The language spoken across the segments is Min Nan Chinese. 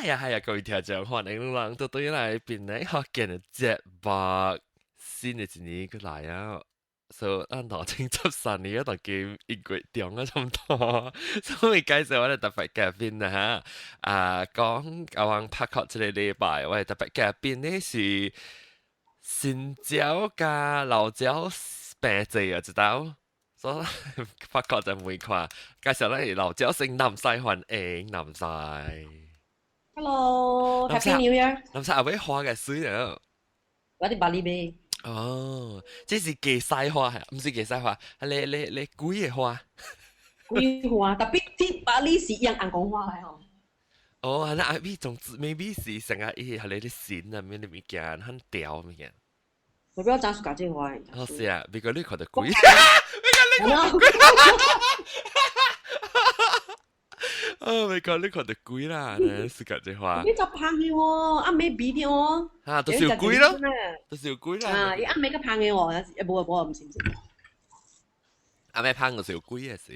係啊係啊，各位聽眾，歡迎人都對來檳城福建的節目，新的一年閣來啊！所以咱2013年啊，就叫一月中啊，差毋多。所以介紹我的特別嘉賓啦嚇，啊講阿王拍確這個禮拜，我的特別嘉賓呢是新椒佮老椒平濟啊，知道？所以發覺就每看，介紹咱是老椒姓南西歡迎南西。 Hello，Happy New Year！南西阿尾花嘅水啊！我佇峇里買。哦，這是假西花係，毋是假西花，係你你你鬼的花。鬼花，特別佇峇里是用紅光花來吼。哦，係啦，阿尾總之 maybe 是成個伊係你啲線啊，咩啲物件，很屌物件。我比較真暑假這花。哦，是啊，別個你看到鬼。你看到鬼。哦，my god！你看到鬼啦，你是講這話。你就芳的哦，暗暝味的哦。啊，都是有鬼咯，都是有鬼啦。啊，伊暗暝較芳的哦，無無，毋是毋是。暗暝芳就是有鬼的是。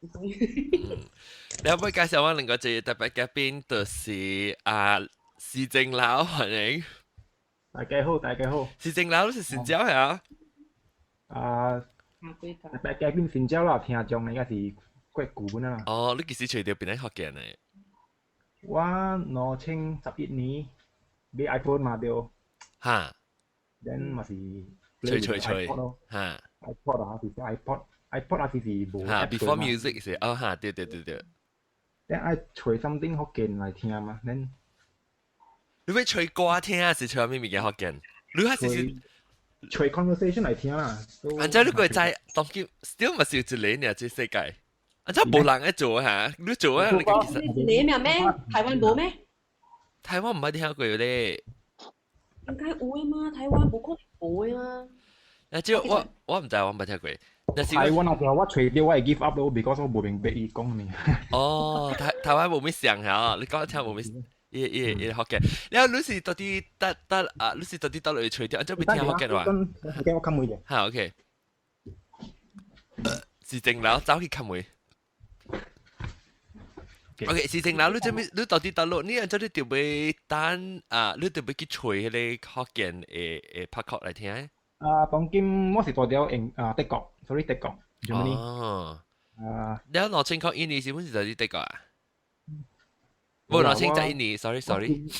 你可唔可以介紹我另外一個特別嘉賓，就是啊，施正老歡迎。大家好，大家好。施正老是新椒係啊？啊，特別嘉賓新椒啦，聽眾應該是國語本啊。哦，你幾時揣著檳城福建的？我2011年買 iPhone 嘛對。哈。 then 嘛是。揣揣揣。哈。 iPod 啊，是 iPod，iPod 啊是是無。哈，Before Music 是哦哈，對對對對。 then 愛揣 something 福建來聽嘛，then 你欲揣歌聽還是揣啥物物件福建？你還是揣 conversation 來聽啦。按照你個知，當今 still 嘛是有一個呢，這世界。按照無人會做嚇，你做啊？你其實你咩咩？台灣無咩？台灣毋捌聽過咧。應該有的嘛，台灣無可能無的啊。那就我毋知，我毋捌聽過。台灣啊，我揣著我會 give up 咯，because 我無明白伊講咩。哦，台灣無咩像嚇，你講聽無咩？伊伊伊福建，然後你是到底得得啊？你是到底佗落去揣著，按怎欲聽福建話？我看門者。好，OK。是正樓走去看門。OK，是正樓，你做咩？你到底佗落？你按怎你就欲等啊？你就欲去揣彼个福建的的拍曲來聽？啊，當今我是住佇英啊德國，sorry 德國，Germany。哦。啊。你2001年是本是佇德國啊？無2011年，sorry sorry，2001。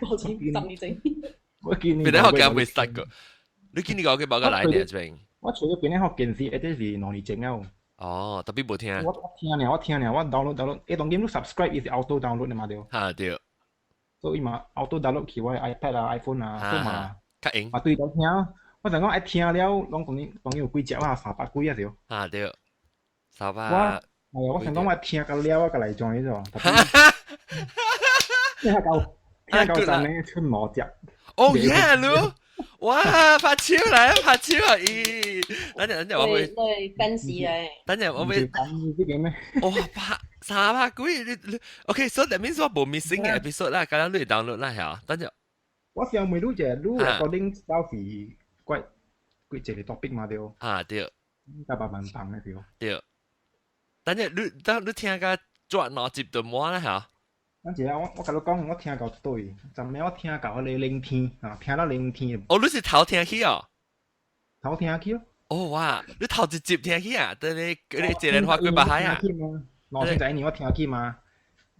2010年前。我今年。檳城福建未識過，你今年講嘅報個來年這邊？我揣著檳城福建是，這是2年前了。哦，特別無聽。我聽呢，我聽呢，我 download download，欸，當今你 subscribe 伊是 auto download 的嘛對。哈對。所以嘛 auto download 去我 iPad 啊、iPhone 啊，所以嘛，較閒。嘛對頭聽，我想講愛聽了，攏當然當然有幾隻啊，300幾啊對。哈對，300。我，係啊，我想講我聽到了，我閣來 join 咗。聽到真呢出五隻。哦耶，你，哇，拍手來，拍手啊！咦，等陣等陣我會，對 fans 嚟。等陣我會。呢個咩？哇，拍300幾，你你，OK，so that means 我無 missing 嘅 episode 啦，剛剛你 download 啦嚇，等陣。我想問你者，你 recording 到時幾幾一個 topic 嘛對？啊對。加百萬房的對。對。等陣你等你聽甲轉兩集就滿啦嚇。等陣啊，我共你講，我聽到對，昨暝我聽到彼個聆聽啊，聽到聆聽。哦，你是頭聽去哦？頭聽去咯。哦哇，你頭一集聽去啊？等你你一連花幾百海啊？ 2011年我聽去嘛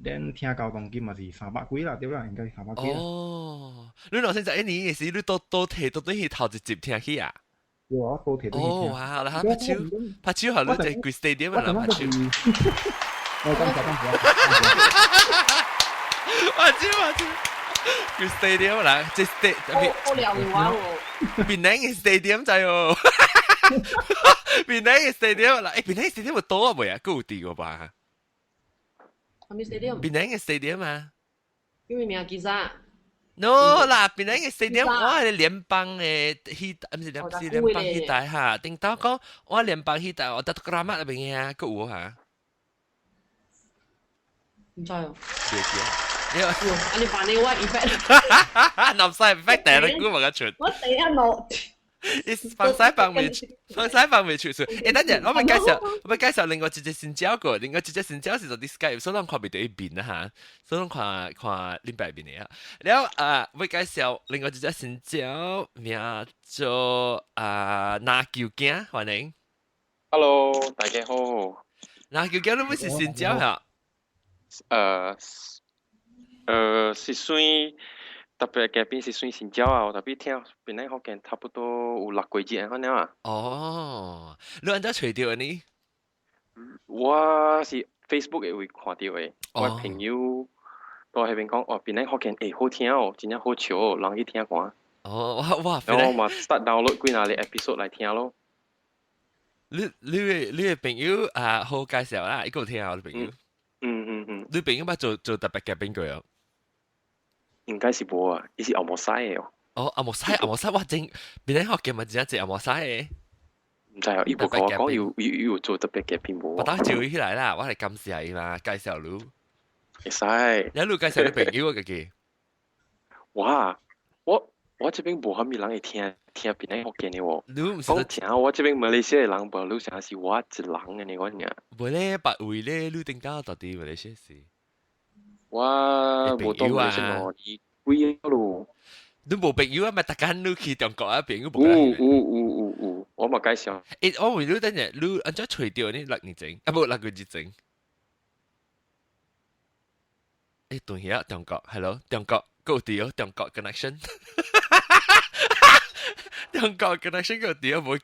，then 聽到當今嘛是300幾啦，對啦，應該300幾。哦，你2011年的時，你都都提都等於頭一集聽去啊？對啊，都提哦哇，然後拍手拍手，好，你在規 stadium 啦拍手。我感謝感謝。拍手拍手，規 stadium 啦，這 stadium 好了我檳城的 stadium 在哦。檳城的 stadium 啦，欸，檳城 stadium 有多啊未啊？閣有佇個吧？啥物 stadium？檳城的 stadium 啊？叫咩名？其實 No 啦，檳城的 stadium 我係聯邦的戲，毋是聯是聯邦戲台哈。頂頭講我聯邦戲台，我得格拉瑪那邊啊，閣有哈。毋知哦。袂記。啊！你扮你我 effect。南西 effect 第一句嘛個出。我第一落。伊放屎放未放屎放未出出。欸，等陣我咪介紹，我咪介紹另外一隻新招個，另外一隻新招是做啲 Skype，所以咱看袂到伊面啊嚇，所以咱看看恁白面的啊。了啊，我介紹另外一隻新招名做啊拿球鏡，歡迎。 Hello，大家好。拿球鏡你不是新招嚇？是算特別嘉賓是算新招啊，特別聽檳城福建差不多有6個月可能啊。哦，你按怎揣著呢？我是 Facebook 會會看著的，我朋友到彼邊講，哦，檳城福建會好聽哦，真正好笑哦，人去聽看。哦，哇哇，然後我嘛 start download 幾若個 episode 來聽咯。你的朋友啊，好介紹啦，伊閣有聽啊，你朋友。你朋友捌做做特別嘉賓過哦？應該是無啊，伊是紅毛西的哦。哦，紅毛西，紅毛西，哇，真檳城福建嘛，真正濟紅毛西的。毋知哦，伊無共我講有做特別嘉賓無。我當招伊起來啦，我係感謝伊嘛，介紹你。會使。你你介紹你朋友啊，家己。哇，我這邊無啥物人會聽聽檳城福建的喎。你毋是講聽我這邊馬來西亞的人無，你啥是我一人的呢？我爾。無咧，別位咧，你頂到到底馬來西亞是？我無到馬來西亞2年幾咯。你無朋友啊？咪逐間你去中國啊？朋友無？有有有有有，我嘛介紹。欸，我問你等陣，你按怎揣著呢？6年前，啊無6個月前。欸，斷去啊！中國，Hello，中國，閣有佇哦，中國 connection。中國 connection 閣有佇哦，無？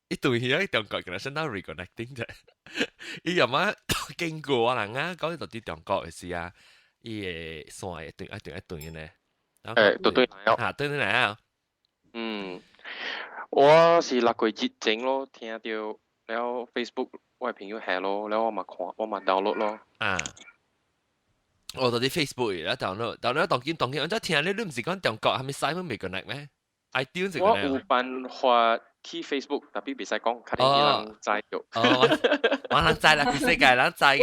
伊斷去啊！中國 connection 到 reconnecting 啫。伊又嘛經過我人啊，講到佇中國的時啊，伊會線會斷一斷一斷呢。欸，對對來啊，對對來啊。嗯，我是6個月前咯，聽著了 Facebook 我的朋友下咯，了我嘛看，我嘛 download 咯。啊，我到佇 Facebook 啦 download，download 當今當今，按怎聽你你毋是講中國係咪西門未 connect 咩？iTunes 我有辦法去 Facebook，特別袂使講，肯定伊人知著。哦，我人知啦，規世界人知嘅。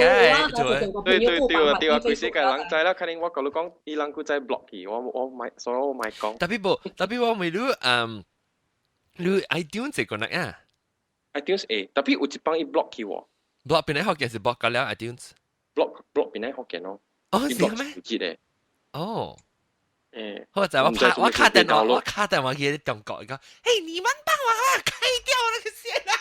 對對對啊對啊，規世界人知啦，肯定我共你講，伊人閣再 block 去，我莫，所以我莫講。特別無，特別我問你，嗯，你 iTunes 會 connect 啊？iTunes 會，特別有一幫伊 block 去喎。 block 檳城福建是 block 了 iTunes。 block 檳城福建咯。哦，是咩？哦。欸，或者我拍我卡電話，我卡電話去中國，伊講，嘿，你們幫我開掉那個線啊！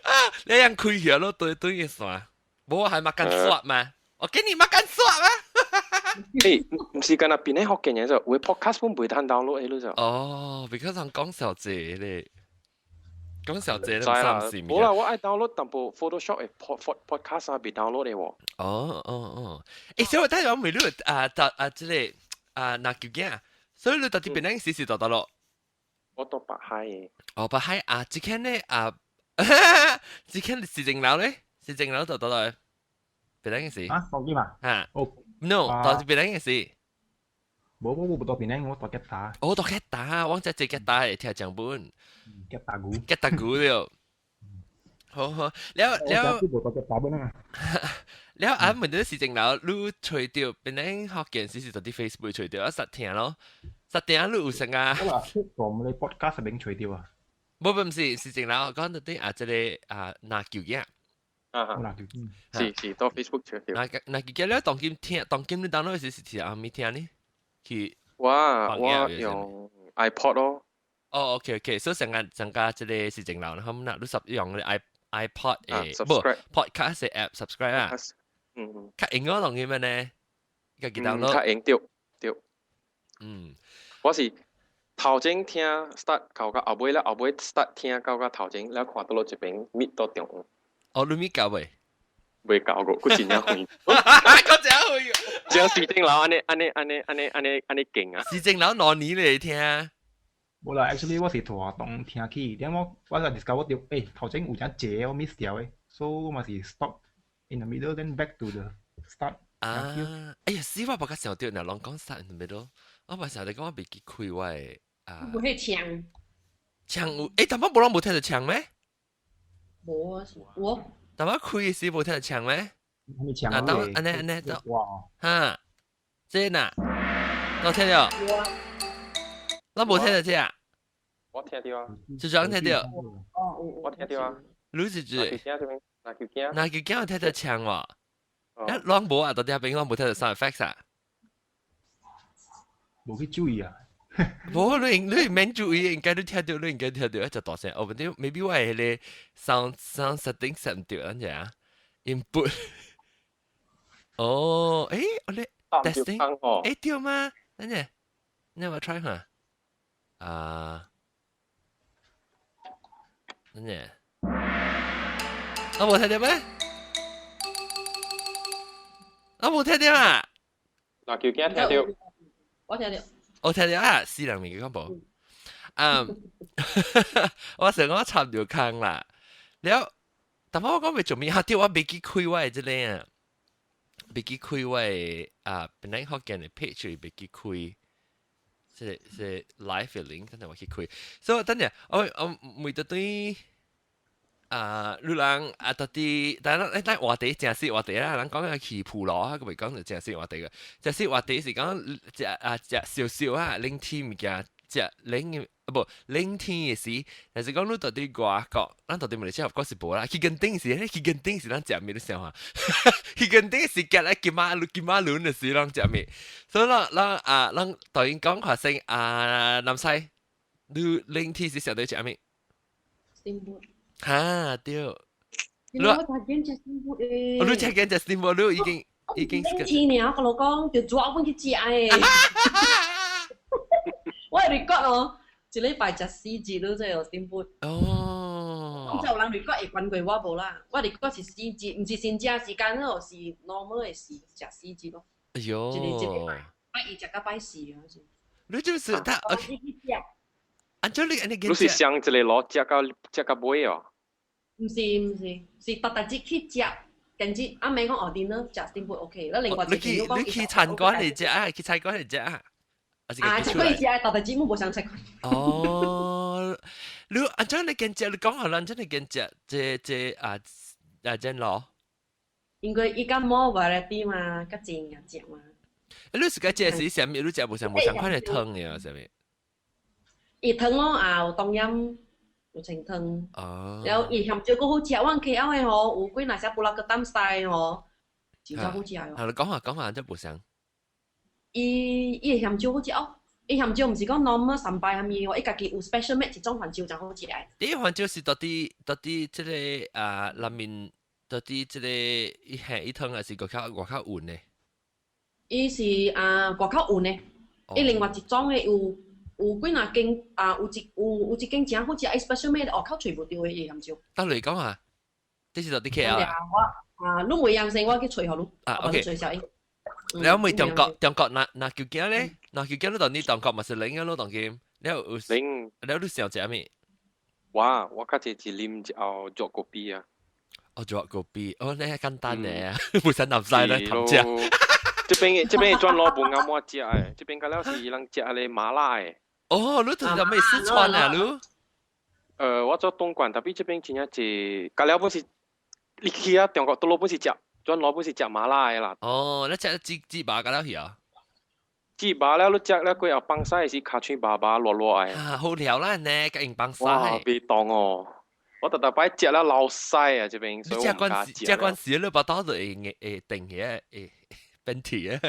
啊，你樣開起咯，對對嘅線，無還冇敢刷嘛？我給你冇敢刷嗎？欸，毋是干焦檳城福建嘅就，有 podcast 本袂通 download 的你就。哦，because 人講小姐咧。講小姐都三四無啦，我愛 download 淡薄 Photoshop 的 podcast 啊，袂 download 的喎。哦哦哦，欸，所以我等下我問你啊，啊，這個啊，那究竟，所以你到底檳城時是佇佗落？我佇北海的。哦，北海啊，這間呢啊，這間市政樓咧，市政樓佇佗落？檳城時。啊，手機嘛？啊。哦。 No，佇檳城時。無無無，無佇檳城，我佇吉打。哦，佇吉打，我只坐吉打會聽講本。吉打鼓。吉打鼓了。好好，了了。無佇吉打本啊。了啊，問到市政樓，你揣著檳城福建時是佇 Facebook 揣著，啊實聽咯，實聽你有啥啊？我話我們的 podcast 邊揣著啊。無不毋是市政樓，講到佇啊，這個啊，拿球鏡。啊拿球鏡。是是，佇 Facebook 揣著。拿拿球鏡了，當今聽，當今你 download 時是聽啥物聽呢？去。我用 iPod 咯。哦，OK OK，所以成個成個這個市政樓，他們那你十用個 iPod 誒，無 podcast 的 app subscribe 啊。嗯。較用我當今咩呢？家己 download。較用對對。我是頭前聽 start 到到後尾了，後尾 start 聽到到頭前，了看佗落一邊搣到中央。哦，你搣到未？未到過，閣真正遠。閣真遠。將市政樓按呢按呢按呢按呢按呢按呢勁啊！市政樓2年嚟聽。無啦，actually 我是大當聽起，點我就 discover 到，欸，頭前有隻節我 miss 掉的，所以我嘛是 stop in the middle then back to the start。啊，哎呀，死我無較想著，若攏講 start in the middle，我嘛想著講我袂記開我的啊。無彼槍。槍有，欸，淡薄無人無聽著槍咩？無啊，我。淡薄開時無聽著槍咩？啥物槍啊，當按呢按呢，哇！哈，這哪？都聽到。咱無聽到這啊？我聽到啊。就這樣聽到。哦，我聽到啊。你是指？哪條鏡？哪條鏡聽到槍喎？一攏無啊，到底邊攏無聽到 sound effects 啊？無去注意啊。無，你免注意，應該都聽到，你應該聽到一隻大聲。哦，唔對，maybe 我係迄個 sound setting set 唔對，等陣啊。input。哦，誒，我咧 testing，誒對嗎？等陣，你有冇 try 下？啊，等陣，我無聽到咩？我無聽到啊！嗱，叫驚聽到，我聽到。我聽到啊，死人面講無。嗯，我成我插條坑啦。了，但我講未做咩？嚇！對，我未記開我的這個啊，未記開我的啊，本來福建的 page 未記開，這 live link，等陣我去開。所以等陣我每對對啊，你人啊，到底但係咱話題正式話題啦，人講緊去普羅啊，佢咪講就正式話題嘅。正式話題是講食啊食少少啊，冷天物件食冷啊無冷天嘅時，但是講你到底外國，咱到底馬來西亞國是無啦。去墾丁時，去墾丁時咱食咩你想下？去墾丁時夾來金馬輪嘅時，咱食咩？所以咱咱啊，咱導演講話先啊，南西，你冷天時食到食咩？哈對，你我食見食 steamboat 誒，你食見食 steamboat，你已經。天爾，我老公就抓阮去食誒。我係 record 哦，一禮拜食四次咯，這個 steamboat。哦。就有人 record 會關過我無啦，我 record 是四次，毋是新食時間咯，是 normal 的時食四次咯。哎喲。一個一禮拜，拜一食到拜四啊。你就是他。按照你按呢你是上一個攞食到尾哦？毋是毋是，是逐逐日去食，跟住阿妹講哦，dinner 食 steamboat OK，那另外一你去你去餐館嚟食啊？去餐館嚟食啊？啊，食過食，逐逐日無想食。哦，你按照你跟食，你講下啦，按照你跟食，這啊啊真咯。因為伊較 more variety 嘛，較濟人食嘛。你是個食是啥物？你食無啥無相款的湯嘅啥物？伊湯咯啊，有冬陰，有清湯。哦。然後伊鹹椒閣好食，阮 KL 的吼，有幾若隻布拉格淡 style 吼，真正好食哦。好，你講下講下，真無相。伊伊鹹椒好食哦，伊鹹椒毋是講 normal 三拜蝦米哦，伊家己有 special made 一種番椒真好食。第一番椒是到底這個啊，內面到底這個伊係伊湯還是外口勻的？伊是啊外口勻的，伊另外一種的有幾若間啊，有一間真好食，伊 special made 外口揣無著的伊鹹椒。到嚟講下，這是到底 KL 啊？我啊，你袂陽性，我去揣予你。啊，OK。你有冇中國哪叫驚咧？哪叫驚你當你中國嘛是冷嘅咯，當今你有冷，你有你想食咩？我較濟是啉一後做咖啡啊。哦，做咖啡，哦，你係簡單嘅，唔使南西啦，頭食。這邊轉攞無啱我食的，這邊個了是人食個麻辣的。哦，你做咩四川啊？你？我做東莞，tapi 這邊真正濟，個了本是，你去啊中國倒落本是食，轉攞本是食麻辣的啦。哦，你食雞雞肉個了去啊？雞肉了，你食了過後放屎是尻喙麻麻熱熱的。啊，好料啦呢，個用放屎。哇，袂當哦！我特特擺食了流屎啊，這邊，所以我唔敢食。食慣時你把刀就會定起來，會變體啊。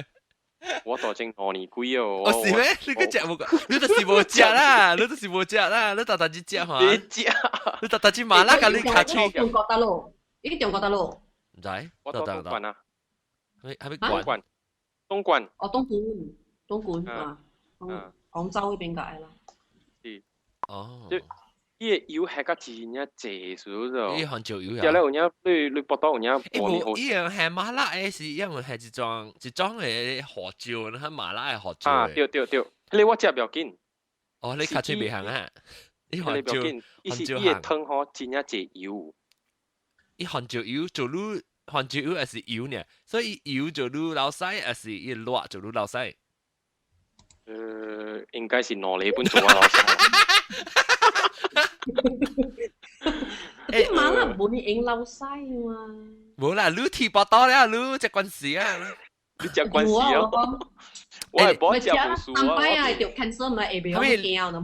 我大前2年幾哦。哦是咩？你個食無？你就是無食啦，你就是無食啦，你特特只食哈？你食，你特特只麻辣甲你尻喙。中國大陸，你中國大陸？唔知，我到東莞啊。係咪東莞？東莞。哦，東莞，東莞啊，廣州嗰邊解啦。是。哦。伊個油係較真正濟，是不是？伊番椒油啊。食了有影，你腹肚有影。欸，無，伊樣係麻辣的，是因為係一種的胡椒，那麻辣的胡椒。啊，對對對，彼個我食袂要緊。哦，你尻喙袂行啊？伊番椒，伊是伊個湯吼真正濟油。伊番椒油做愈番椒油還是油呢？所以油就愈流屎，還是伊熱就愈流屎？應該是兩禮本做啊流屎。欸，麻辣無你用流屎嘛？無啦，你踢腹肚了，你食關事啊？你食關事啊？我係冇食無數啊！擺啊，著 cancer 咪會袂好驚喏。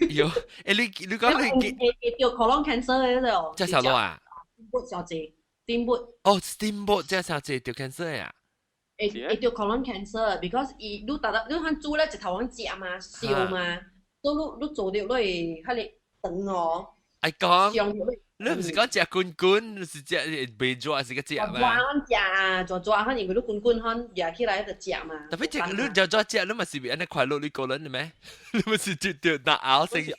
喲，你講你會著 colon cancer 的咯？這啥路啊？Steamboat 小姐，steamboat。哦，steamboat 這小姐著 cancer 啊？會著 colon cancer，because 伊你逐日你看煮咧一頭往食嘛，燒嘛，都你做著你會彼个腸哦。愛講，你毋是講食滾滾，是食袂做還是個食嘛？抓食啊，抓抓，可因為你滾滾可舉起來就食嘛。特別食你就抓食，你嘛是會按呢快樂你個人的咩？你嘛是絕對拿咬性。係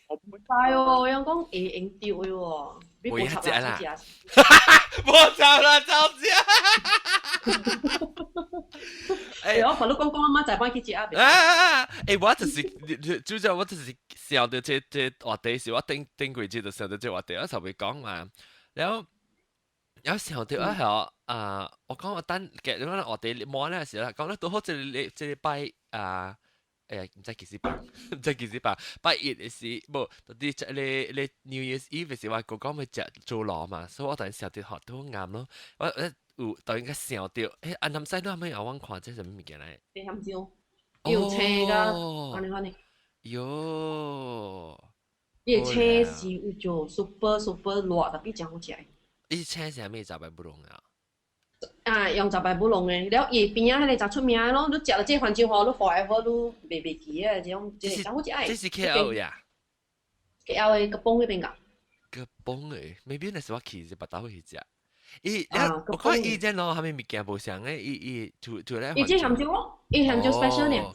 哦，人講會用著的喎。我也食啦，無食啦，走食。欸，我看你講講阿媽在幫去食啊。啊！欸，我就是，主要我就是想著這話題是，我頂頂幾節就想著這話題，我就會講嘛。然後，然後想著啊，係啊，我講我等嘅，你講話題摸咧時啦，講得都好，這個拜啊。毋知幾時拜，毋知幾時拜，拜一的時，無，到底這你 New Year's Eve 的時，我講講欲食豬籠嘛，所以我當然想著學都啱咯。我有突然間想著，欸，阿南西你係咪有往看這啥物物件來？鹹椒，有青噶，按呢按呢。喲，伊個青是有做 super super 熱，特別真好食。伊青是啥物雜白不龍啊？啊，用雜白不龍的，了伊邊仔彼个真出名咯。你食了這番椒吼，你 forever 你袂袂記的這種，這個真好食。這是 KL 呀？KL 的吉邦彼邊噶。吉邦的，maybe 那是我去是別兜去食。伊，我看伊這咯，啥物物件無相的，伊伊除除咧。伊這鹹椒咯，伊鹹椒 special 呢。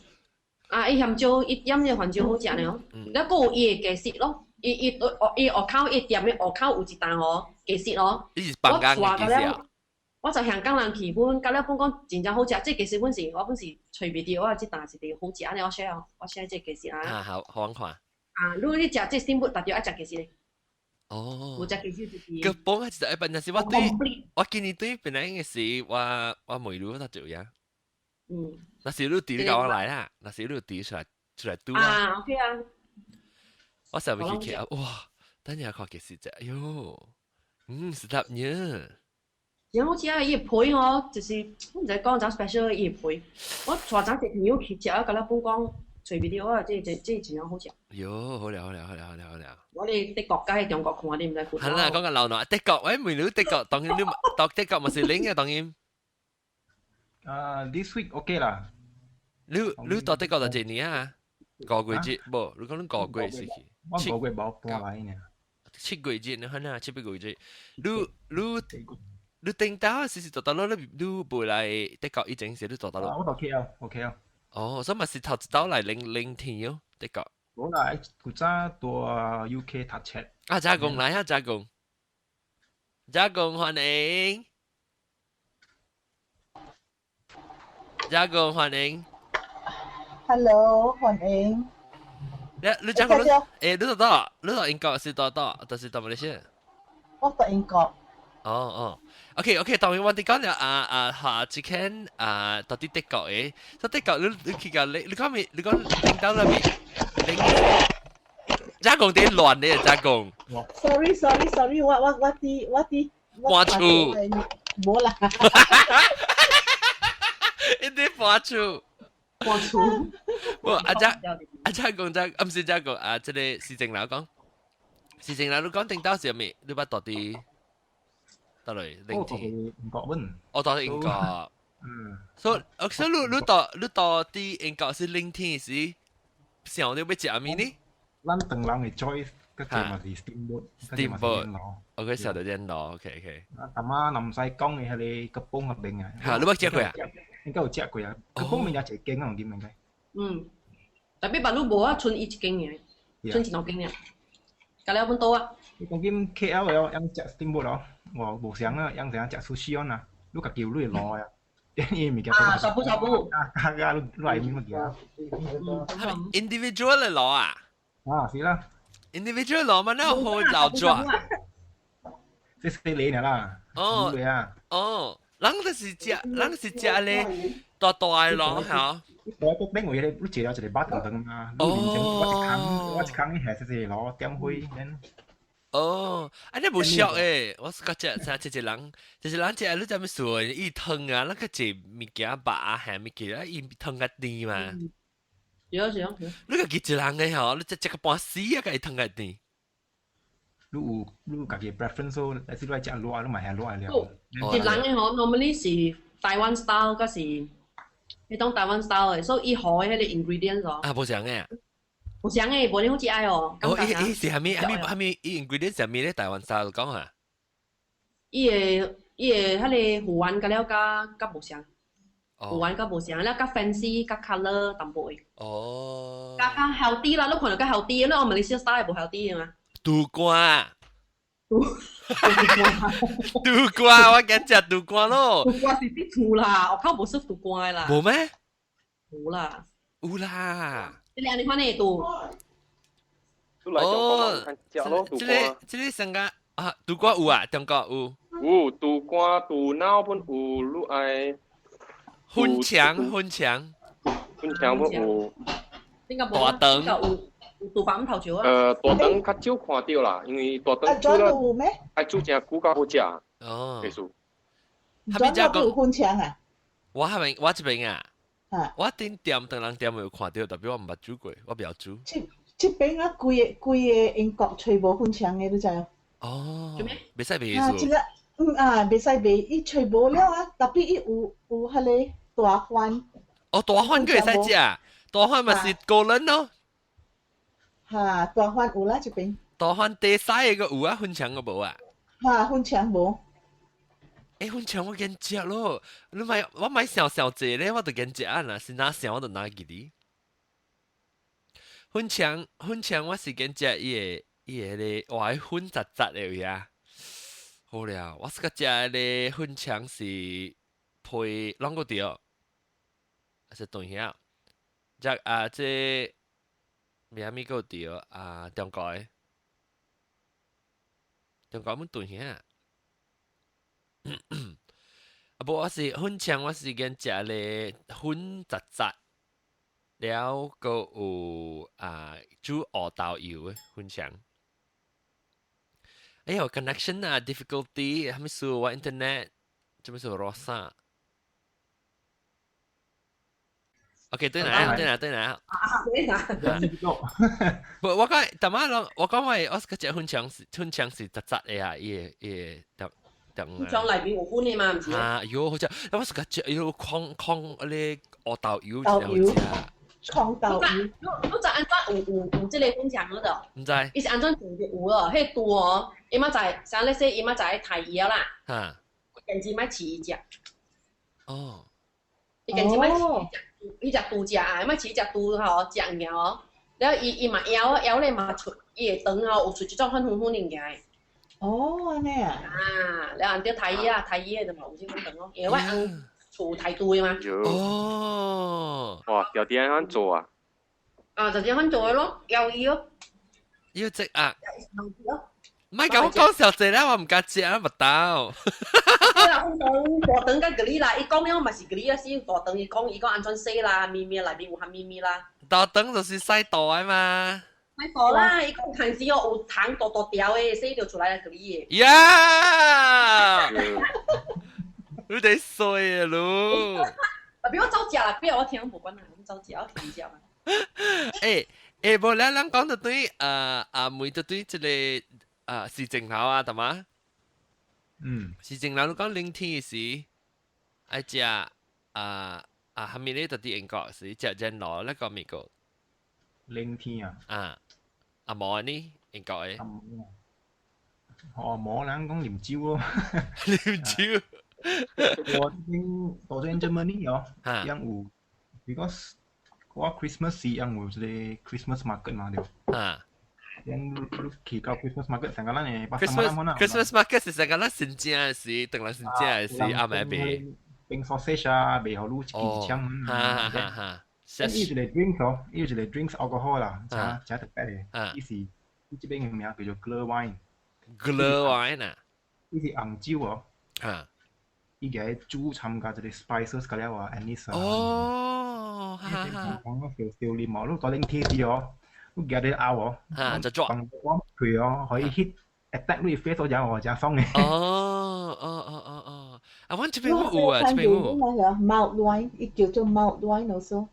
啊，伊鹹椒伊醃這番椒好食呢哦。了閣有伊的雞絲咯，伊伊伊外口伊店的外口有一檔哦，雞絲咯。伊是放工的雞絲啊。我就香港人去，阮甲了本講真正好食，這雞絲阮是我本是揣袂著，我這檔是佇好食，按呢我 share 我 share 這雞絲啊。啊，好，好看。啊，如果你食這 steamboat，特別愛食雞絲咧。哦。有食雞絲就是。個幫係一般，但是我對，我今年對本來應該是我我問你，我就呀。若是你佇你共我來啦，若是你佇出來拄啊。啊，OK 啊。我上面去看，哇！等下看雞絲隻，哎喲，是得呢。然後食伊的皮哦，就是我毋知講啥 special 伊的皮。我帶昨一朋友去食，啊，共咱本講揣袂著啊，這這這真正好食。喲，好了好了好了好了好了。我哋德國佮中國看，你毋知係啦，講緊流浪德國，喂，問你德國，當然你到德國嘛是冷嘅，當然。啊，this week OK 啦。你到德國就幾年啊？個月節無？你講你個月是去？我個月無半來呢。7個月節，你看啊，7、8個月節，你你。你頂到時是做到咯，你你無來德國以前時你做到咯。我到 KL，OK 啊。哦，所以嘛是頭一道來零零天哦，德國。無啦，古早佇 UK 讀冊。啊，加工來啊，加工，加工歡迎，加工歡迎。 Hello，歡迎。你你加工，你欸，你到你到英國是到到，就是到馬來西亞？我到英國。哦哦，OK OK，當然我哋講了啊啊下一間啊到底德國的，所以德國你你去到你你講咪你講領導那邊，領加工啲亂的加工。 Sorry sorry sorry，我我我啲我啲。搬厝。無啦。一啲搬厝。搬厝。無阿加阿加講加，啊毋是加講啊，這個施正老講，施正老你講頂到是咩？你捌到底？到來我到英國本。我到英國。所以，所以你到佇英國是聆聽時，想著欲食啥物呢？咱唐人的 choice，個這嘛是 steamboat。 steamboat。OK，想著電腦，OK OK。阿媽若毋使講的彼个吉邦彼邊啊。嚇，你捌食過啊？應該有食過啊，吉邦面也一間啊，我記應該。嗯，特別別你無啊，賰伊一間爾，賰一兩間爾，共了本多啊。你講今 KL 的用食 steamboat 咯，我無想啊，用啥食 sushi 啊，你家己有你的路啊，伊物件。啊，shabu shabu。啊，啊，你你愛物件。 individual 的路啊？啊，是啦。 individual 路嘛，那好老抓。這是你啦。哦。哦，人就是食，人是食咧大大的路嚇。我個邊位咧，你食了一個肉長長嘛，你面前我一空，我一空伊下細細爐點火，then 哦，啊你無俗誒，我是覺食啥一個人，一個人食你知影啥物伊湯啊，咱較濟物件肉啊，鹹物件啊，伊湯較甜嘛。是啊是啊。你家己一人嘅嗬，你食食個半死啊，家己湯個甜。你有家己 preference 咯，但是你愛食辣，你嘛係辣了。一人嘅嗬，normally 是台灣 style，嗰是彼種台灣 style 嘅，所以伊予的彼个 ingredients 哦。啊，無相嘅。無相嘅，無你好似愛哦。哦，伊伊是啥物啥物啥物？伊 ingredient 啥物咧？台灣 style 講啊。伊的彼个魚丸佮了佮佮無相。魚丸佮無相，了較 fancy 較 colour 淡薄的。哦。較較 healthy 啦，你看著較 healthy，你講馬來西亞 style 無 healthy 的嘛？杜瓜。杜瓜，我敢食杜瓜咯。杜瓜是佇厝啦，我靠無食杜瓜的啦。無咩？無啦。有啦。你按呢款的杜。哦，這个這个上個啊，杜瓜有啊，中國有。有杜瓜、杜腦本有，你愛。粉腸，粉腸。粉腸本有。大腸。有有杜飯頭石啊。大腸較少看著啦，因為大腸煮了愛煮誠久較好食。哦。意思。哈咪遮講粉腸啊？我彼邊，我這邊啊。我頂店唐人店有看著，但我毋捌煮過，我袂曉煮。這邊啊，規个規个英國揣無粉腸的，你知無？哦。袂使賣啊，這个嗯啊，袂使賣，伊揣無了啊，特別伊有彼个大番。哦，大番閣會使食，大番嘛是高冷咯。哈，大番有啦，這邊。大番地西的閣有啊，粉腸閣無啊？哈，粉腸無。欸，粉腸我敢食咯，你買我買想想濟咧，我就敢食啊！若是哪想我就哪記得。粉腸粉腸我是敢食伊个伊个彼个，哇，彼粉雜雜的有影。好了，我是個食的粉腸是配攏個對，還是等一下，食啊這咩物個對啊？中國的，中國阮頓兄。啊無，我是粉腸，我是揀食咧粉雜雜，了閣有啊煮烏豆油的粉腸。哎喲，connection 啊，difficulty，啥物事？我 internet 做咩事落啥？OK，對啦，對啦，對啦。對啦。無，我講，淡仔攏，我講我我食粉腸是粉腸是雜雜的啊，伊个伊个粉腸內面有粉的嘛，毋是？啊，喲，好食！我是個食，喲，炕炕彼个烏豆油，豆油，炕豆油。你知按怎有這个粉腸嗰度？毋知。伊是按怎做就有咯，彼个豬哦，伊嘛在，像你說伊嘛在刣伊啦。哈。近時莫飼伊食。哦。伊近時莫飼伊食豬食啊，莫飼食豬吼，食物件哦。了伊伊嘛枵枵咧嘛出，伊的腸吼有出這種粉粉粉物件的。哦，按呢啊！啊，了按著刣伊啊，刣伊的就嘛有這款腸咯，因為我翁厝刣豬的嘛。哦。哇，條啲按怎做啊？啊，就這款做的咯，枵伊咯。要食啊！莫共我講小濟啦，我毋敢食啊，腹肚。啦，大腸佮咖喱啦，伊講了嘛是咖喱啊，是大腸伊講伊講按怎洗啦，咪咪內面有含咪咪啦。大腸就是洗肚的嘛。洗肚啦，伊講牽時哦有腸大大條的，洗著出來咖喱的。呀！你得衰啊，你！特別我走食啦，不要我聽無關啦，我走食，我聽食嘛。欸欸，無啦，咱講著對，啊，每著對這個啊是正頭啊，對嗎？嗯。是正頭，你講冷天時愛食啊啊，啥物咧？就佇英國時食煎爐，那個美國。冷天啊？啊，啊無呢？英國的。哦，無人講啉酒咯。啉酒。我聽多陣 Germany 哦，樣有，because 我 Christmas 時樣有這個 Christmas market 嘛對。啊。樣你去到 Christmas market 成個咱的 Christmas market 是成個咱新正的時，當咱新正的時暗暝賣。冰 sausage 啊，賣予你一支一槍。哈哈哈。伊有一個 drinks 哦，伊有一個 drinks alcohol 啦，誠誠特別的。伊是伊這邊的名叫做 Glühwein。 Glühwein 啊？伊是紅酒哦。哈。伊個煮參加一個 spices 個了啊，anise 啊。哦，哈哈。講個少少啉哦，你大冷天時哦，你舉咧喉哦，哈，就抓。我氣哦，可以 hit attack 你 face 嗰陣哦，誠爽的。哦哦哦哦哦，啊，阮這邊有啊，這邊有。 Mulled wine，伊叫做 mulled wine also。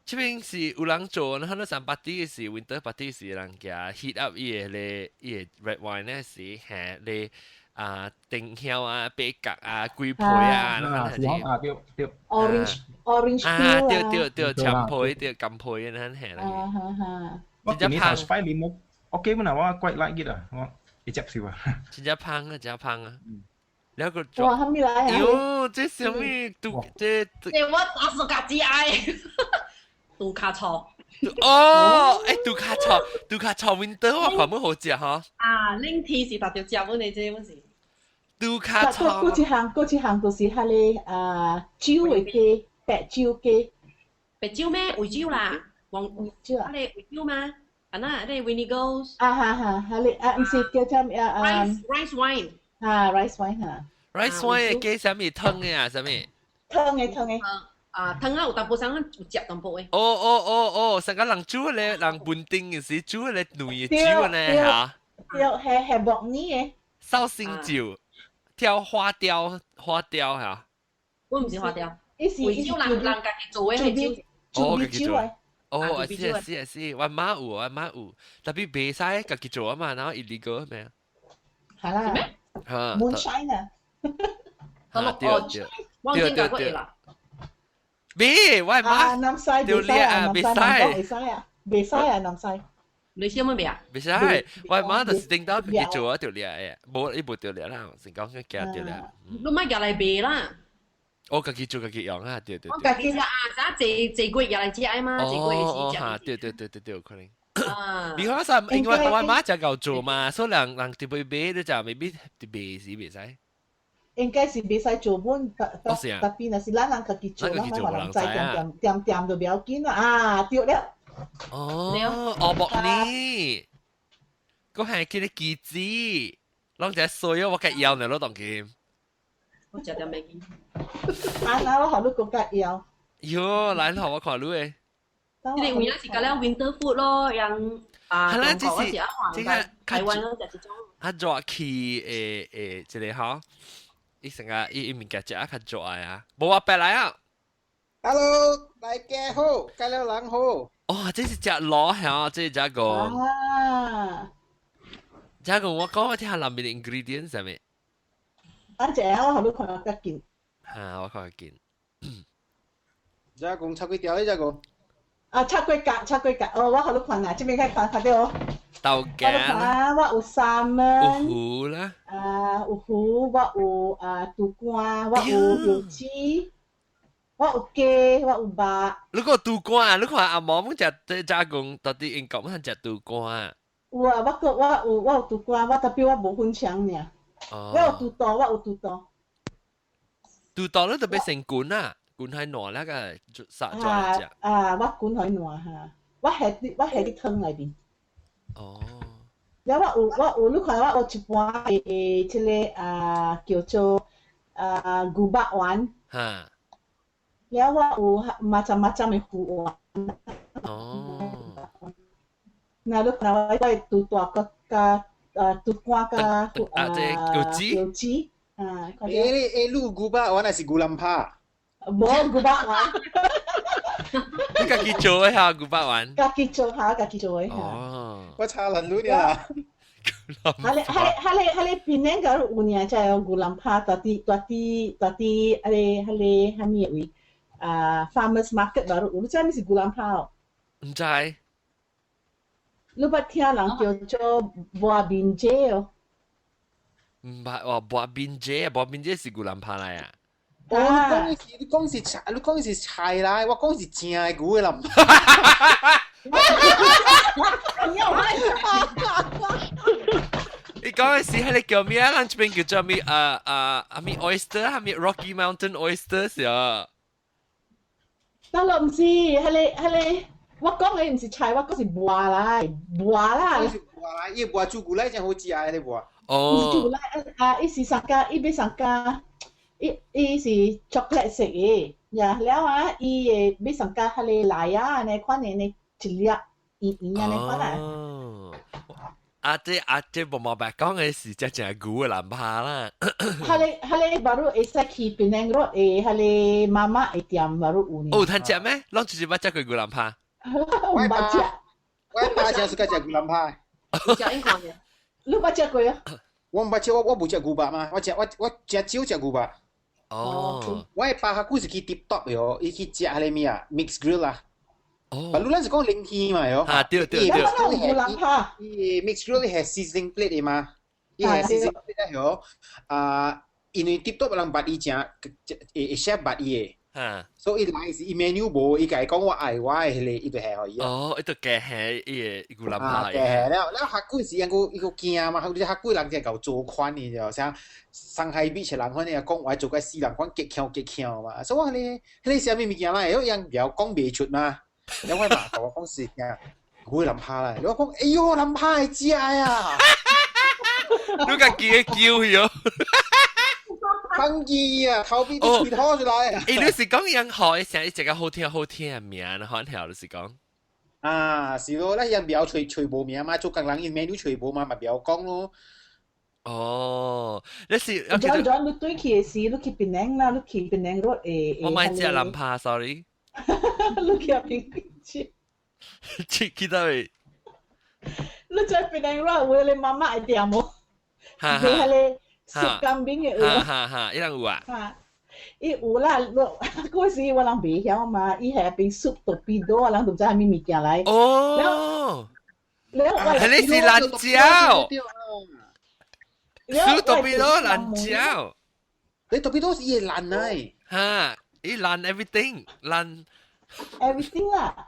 這邊是有人做，咱三 party 時，winter party 時人家 heat up 伊個咧，伊個 red wine 咧是係咧啊丁香啊、白角啊、桂皮啊，啊，是啊，對對。 Orange 啊，對對對，橙皮對柑皮咱係啦。啊哈哈。我今年頭擺檸檬，OK 本來我 quite like it 啊，我會接受啊。真正芳啊，真芳啊。了個哇，啥物來啊？喲，這啥物拄這？這我打死家己愛。杜卡醋。哦，欸，杜卡醋，杜卡醋 winter 我看蠻好食吼。啊，冷天是特別食阮的這阮是。杜卡醋。閣一項，閣一項就是彼个啊酒的雞，白酒雞。白酒咩？維酒啦，黃維酒啊？彼个維酒嗎？啊那，彼個 vinegar。啊哈哈，彼个啊，毋是叫啥物啊啊？Rice wine。啊，rice wine 哈。 rice wine 的雞啥物湯的啊？啥物？湯的湯的。啊，湯啊有淡薄啥有食淡薄的。哦哦哦哦，上個人煮咧，人本丁嘅時煮咧濃嘅酒呢嚇。對，係係木耳的。紹興酒，挑花雕，花雕嚇。我毋是花雕，伊是維酒人人家己做的酒。哦，家己做。哦，是啊是啊是，我媽有，我媽有，特別袂使家己做啊嘛，然後 illegal 咩？係啦。嚇。 Moonshine 啊。嚇對對對對對。咩？我媽南西袂使啊，袂使，袂使啊，袂使啊，南西。你識乜未啊？袂使，我媽就是頂到家己做啊，就掠的，無伊無就掠啦，是講佢夾就掠。你莫夾來賣啦。我家己做家己用啊，對對對。我家己食啊，啥坐坐過入來食的嘛，坐過哦是食。嚇，對對對對對，有可能。啊。你看啥？因為我媽就夠做嘛，所以人人特別買你就未必特賣是袂使。應該是袂使做本，特特特別若是咱人家己做，咱人人知點點點點就不要緊啦。啊，對了。哦，哦，木呢？嗰係叫你記子，攏只衰哦，我計腰呢，攞當劍。我食點袂記。啊，那我予你閣較枵。喲，來予我看你的。這個有影是甲了 winter food 咯，樣啊，係啦，中國這是是啊，這個台灣咯，食這種。較熱氣的的這個吼，伊成個伊伊物件食啊較熱的啊，無話白來啊。 Hello，大家好，家了人好。哦，這是食螺嚇，這是食個。啊。這個我講我聽下內面的 ingredient 啥物。啊，這我予你看較緊。嚇，我看較緊。這講插幾條咧？這個。啊，插幾格，插幾格，哦，我予你看啊，這邊較看較著。豆我看啊，我有 salmon，有魚啦。啊，有魚，我有啊杜瓜，我有油雞，我有雞，我有肉。你講杜瓜，你看阿毛們食這加工，到底英國們食杜瓜？有啊，我閣我有我有杜瓜，我特別我無粉腸爾。哦。我有肚肚，我有肚肚。肚肚你特別成滾啊，滾喺爛那個殺咗來食。啊，我滾喺爛哈，我下佇湯內面。哦。了我有我有，你看我有一盤的這個啊叫做啊牛肉丸。哈。了我有macam-macam 的魚丸。哦。那你看我我拄大閣佮啊拄干佮啊這油雞。油雞啊。欸欸，你牛肉丸還是牛腩扒？無牛肉丸。你家己做的哈牛肉丸？家己做哈，家己做的哈。哦。我差難你啦。哈咧哈咧哈咧哈咧，檳城個有領才有牛腩扒，蹛佇蹛佇蹛佇啊咧哈咧啥物的位啊，farmers market 嘛，有，你知啥物是牛腩扒哦？毋知。你捌聽人叫做抹面姐哦？毋捌哦，抹面姐，抹面姐是牛腩扒來啊？哦，你講的是你講是菜，你講是菜來，我講是正的牛的腩。你要你講的是彼个叫咩啊？咱這邊叫做咩？啊啊啊咩 oyster，啊咩 Rocky Mountain oyster 是啊？得咯，毋是，彼个彼个，我講的毋是菜，我講是抹來，抹啦。是抹來，伊抹煮牛奶真好食的，你抹。哦。毋是煮牛奶，啊，伊是啥個？伊欲啥個？伊伊是 chocolate 色的，呀了啊，伊會欲上加彼个奶啊，按呢款的呢一粒圓圓按呢款啊。哦。啊這啊這無毛白講嘅是只只牛嘅南帕啦。彼個 baru 會使去 Penang Road 的，彼個 mamak 的店 baru 有呢。哦，通食咩？攏就是捌食過牛腩扒。毋捌食。我爸食是個食牛腩扒。食應看嘅。你捌食過啊？我毋捌食，我無食牛肉嘛，我食少食牛肉。哦。我的爸較久是去 Tip Top 的哦，伊去食彼个物啊，mixed grill 啊。哦。啊，你咱是講冷氣嘛，喲。啊，對對對。牛腩扒。伊 mixed grill 係 seasoning plate 的嘛，伊係 seasoning plate 喲。啊，因為 Tip Top 人捌伊食，會 chef 捌伊的。所以伊來是伊 menu 無，伊共伊講我愛我的彼个，伊就下予伊。哦，伊就加下伊个牛腩扒。加下了，了較久是因閣伊閣驚嘛，較久人就𠢕做款的就像上海 beach 人款的講話做個死人款極強極強嘛，所以我彼个彼个啥物物件啦，會曉會講袂出嘛。了我媽共我講是驚牛腩扒啦，我講哎喲腩扒會食啊！你家己叫去。放機啊，頭皮都吹吐出來啊！欸，你是講任何成一個好聽好聽的名，可能就是講。啊，是咯，咱人袂曉揣揣無名嘛，做工人伊 menu 揣無嘛，嘛袂曉講咯。哦，你是。 John John，你對去的時，你去檳城啦，你去檳城 road 的。我莫食南帕，sorry。你去邊去？去佗位？你在檳城 road 有彼個 mamak 的店無？哈哈。彼個 sup kambing 的有。哈哈哈，伊人有啊？哈，伊有啦，嗰時我人袂曉嘛，伊係邊 sup torpedo，我人都毋知啥物物件來。哦。了，彼个是辣椒。Sup torpedo 辣椒。你 torpedo 是伊會爛來。哈，伊爛 everything，爛。 everything 啦。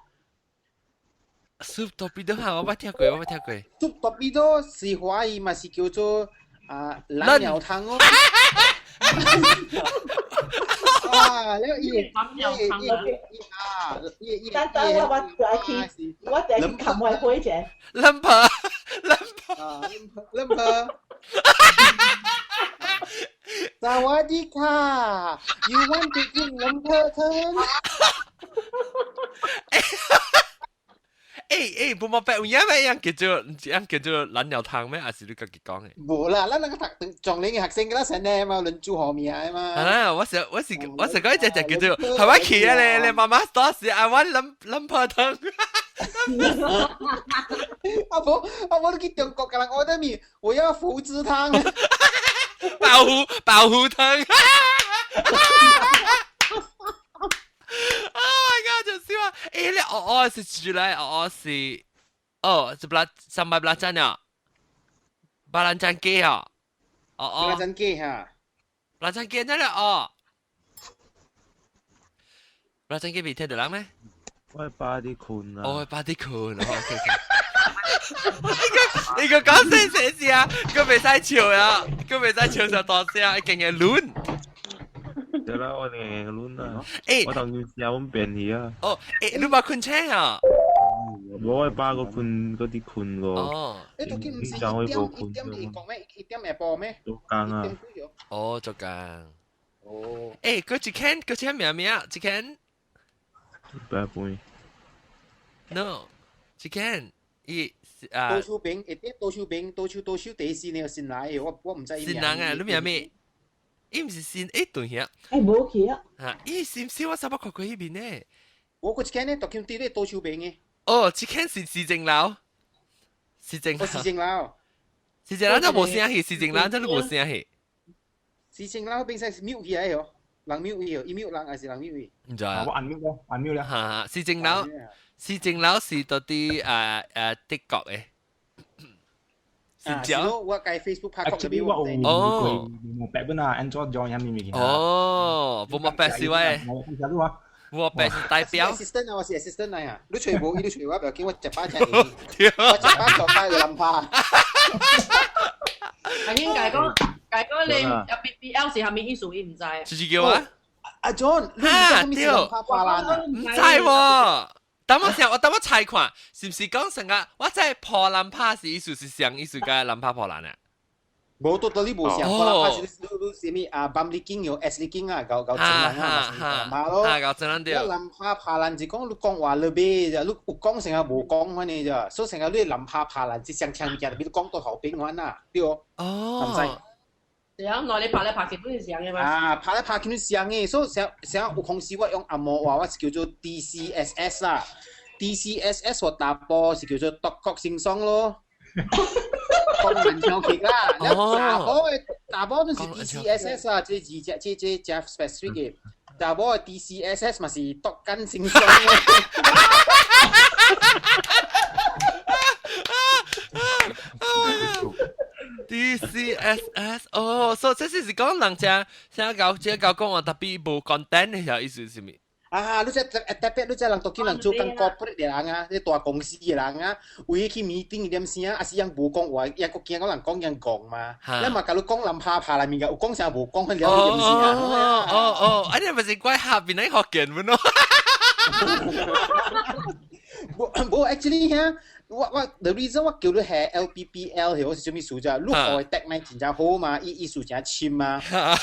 Sup torpedo 哈，我捌聽過，我捌聽過。 Sup torpedo 是華語嘛，是叫做啊爛鳥湯哦。啊，你伊伊伊啊，伊伊等等我我去，我再去冚我火者。撚婆，撚婆，撚婆。สวัสดีค่ะ You want to กินลำเพอเธอ欸欸，無毛白有影咩樣叫做樣叫做懶鳥湯咩？還是你家己講的？無啦，咱那個讀撞齡嘅學生，咱先呢嘛，輪煮好名的嘛。啊，我是講一隻隻叫做係我去啊咧，你媽媽當時 I want 撚撚婆湯。阿婆阿婆，你去中國共人 order 麵，我要福汁湯。爆虎爆虎湯。Oh my god！就是話，欸，你哦哦是住來，哦哦是，哦，是不啦，三百不啦真啊，巴蘭真雞啊，哦哦，巴蘭真雞哈，巴蘭真雞真啦哦，巴蘭真雞未聽到人咩？我係八啲困啊！我係八啲困，OK。你個講聲聲事啊，佢袂使笑啊，佢袂使笑就大聲，一定會亂。對啦，我定會亂啊！欸，我當時食阮便去啊。哦，欸，你捌困醒啊？無，我爸個困嗰啲困個。哦。你都見唔是1點1點會講咩？1點下晡咩？做工啊。哦，做工。哦。欸，嗰一間嗰一間名名，一間。100半。 No，一間伊啊。多手邊，一啲多手邊，多手多手第四呢新來的，我毋知伊新人啊，你名咩？伊毋是新，欸對遐。欸，無去啊。嚇！伊是毋是我三百看過彼邊呢？我嗰一間呢，獨間佇咧多手邊的。哦，這間是市政樓，市政。哦，市政樓。市政樓就無聲去，市政樓真係無聲去。市政樓變成是 mute 起來哦，人 mute 伊哦，伊 mute 人還是人 mute 伊？毋知啊。我按 mute 咯，按 mute 了。嚇！市政樓，市政樓是到佇德國的。啊，是咯，我喺 Facebook 拍過 Actually 我有哦，冇白本啊，Android join 啥物物件。哦，無冇白是我，無白是代表。 assistant 啊，我是 assistant 嚟啊，你揣無，伊你揣我，不要緊，我食飽食會，我食飽做擺就諗怕。阿英解講，解講你入 BBL 是啥物意思？伊毋知。是叫啊？阿 John，哈對，毋知喎。等我想，我等我猜看，是毋是講成個？我知破爛拍是意思是啥意思？個爛拍破爛啊？無 totally 無像，可能拍是你啥物啊，枋哩經有 S 哩經啊，搞搞整人啊，嘛是嘛咯。哈，搞整人對。林拍拍爛是講你講話你買咋，你有講成日無講款的咋，所以成日你林拍拍爛是相聽物件，特別你講到後邊款啊，對哦。哦。唔知。對啊，內你拍來拍去都是像的嘛。啊，拍來拍去都是像的，所以成成有空時我用紅毛話，我是叫做 DCSS 啦，DCSS 我打波是叫做獨角先生咯。講文唱劇啦，你查某的查某都是 DCSS 啊，這二隻這這這 specific 嘅，查某的 DCSS 嘛是獨根先生。 DCSS 哦，所以這是講人家現在搞這搞講話特別無 content 的意思是咪？啊！你這特別，你這人都叫人做工 corporate 的人啊，你大公司的人啊，為去 meeting 點聲，啊是樣無講話，也閣驚講人講樣講嘛。你嘛共你講人怕怕內面個，有講啥無講，佢了解點聲啊？哦哦哦，啊你咪是怪下邊那福建文咯？無無，actually 遐，我我 the reason 我叫你下 LPPL 係我是啥物事咋？你學的 tag 真正好嘛，伊意思真深嘛。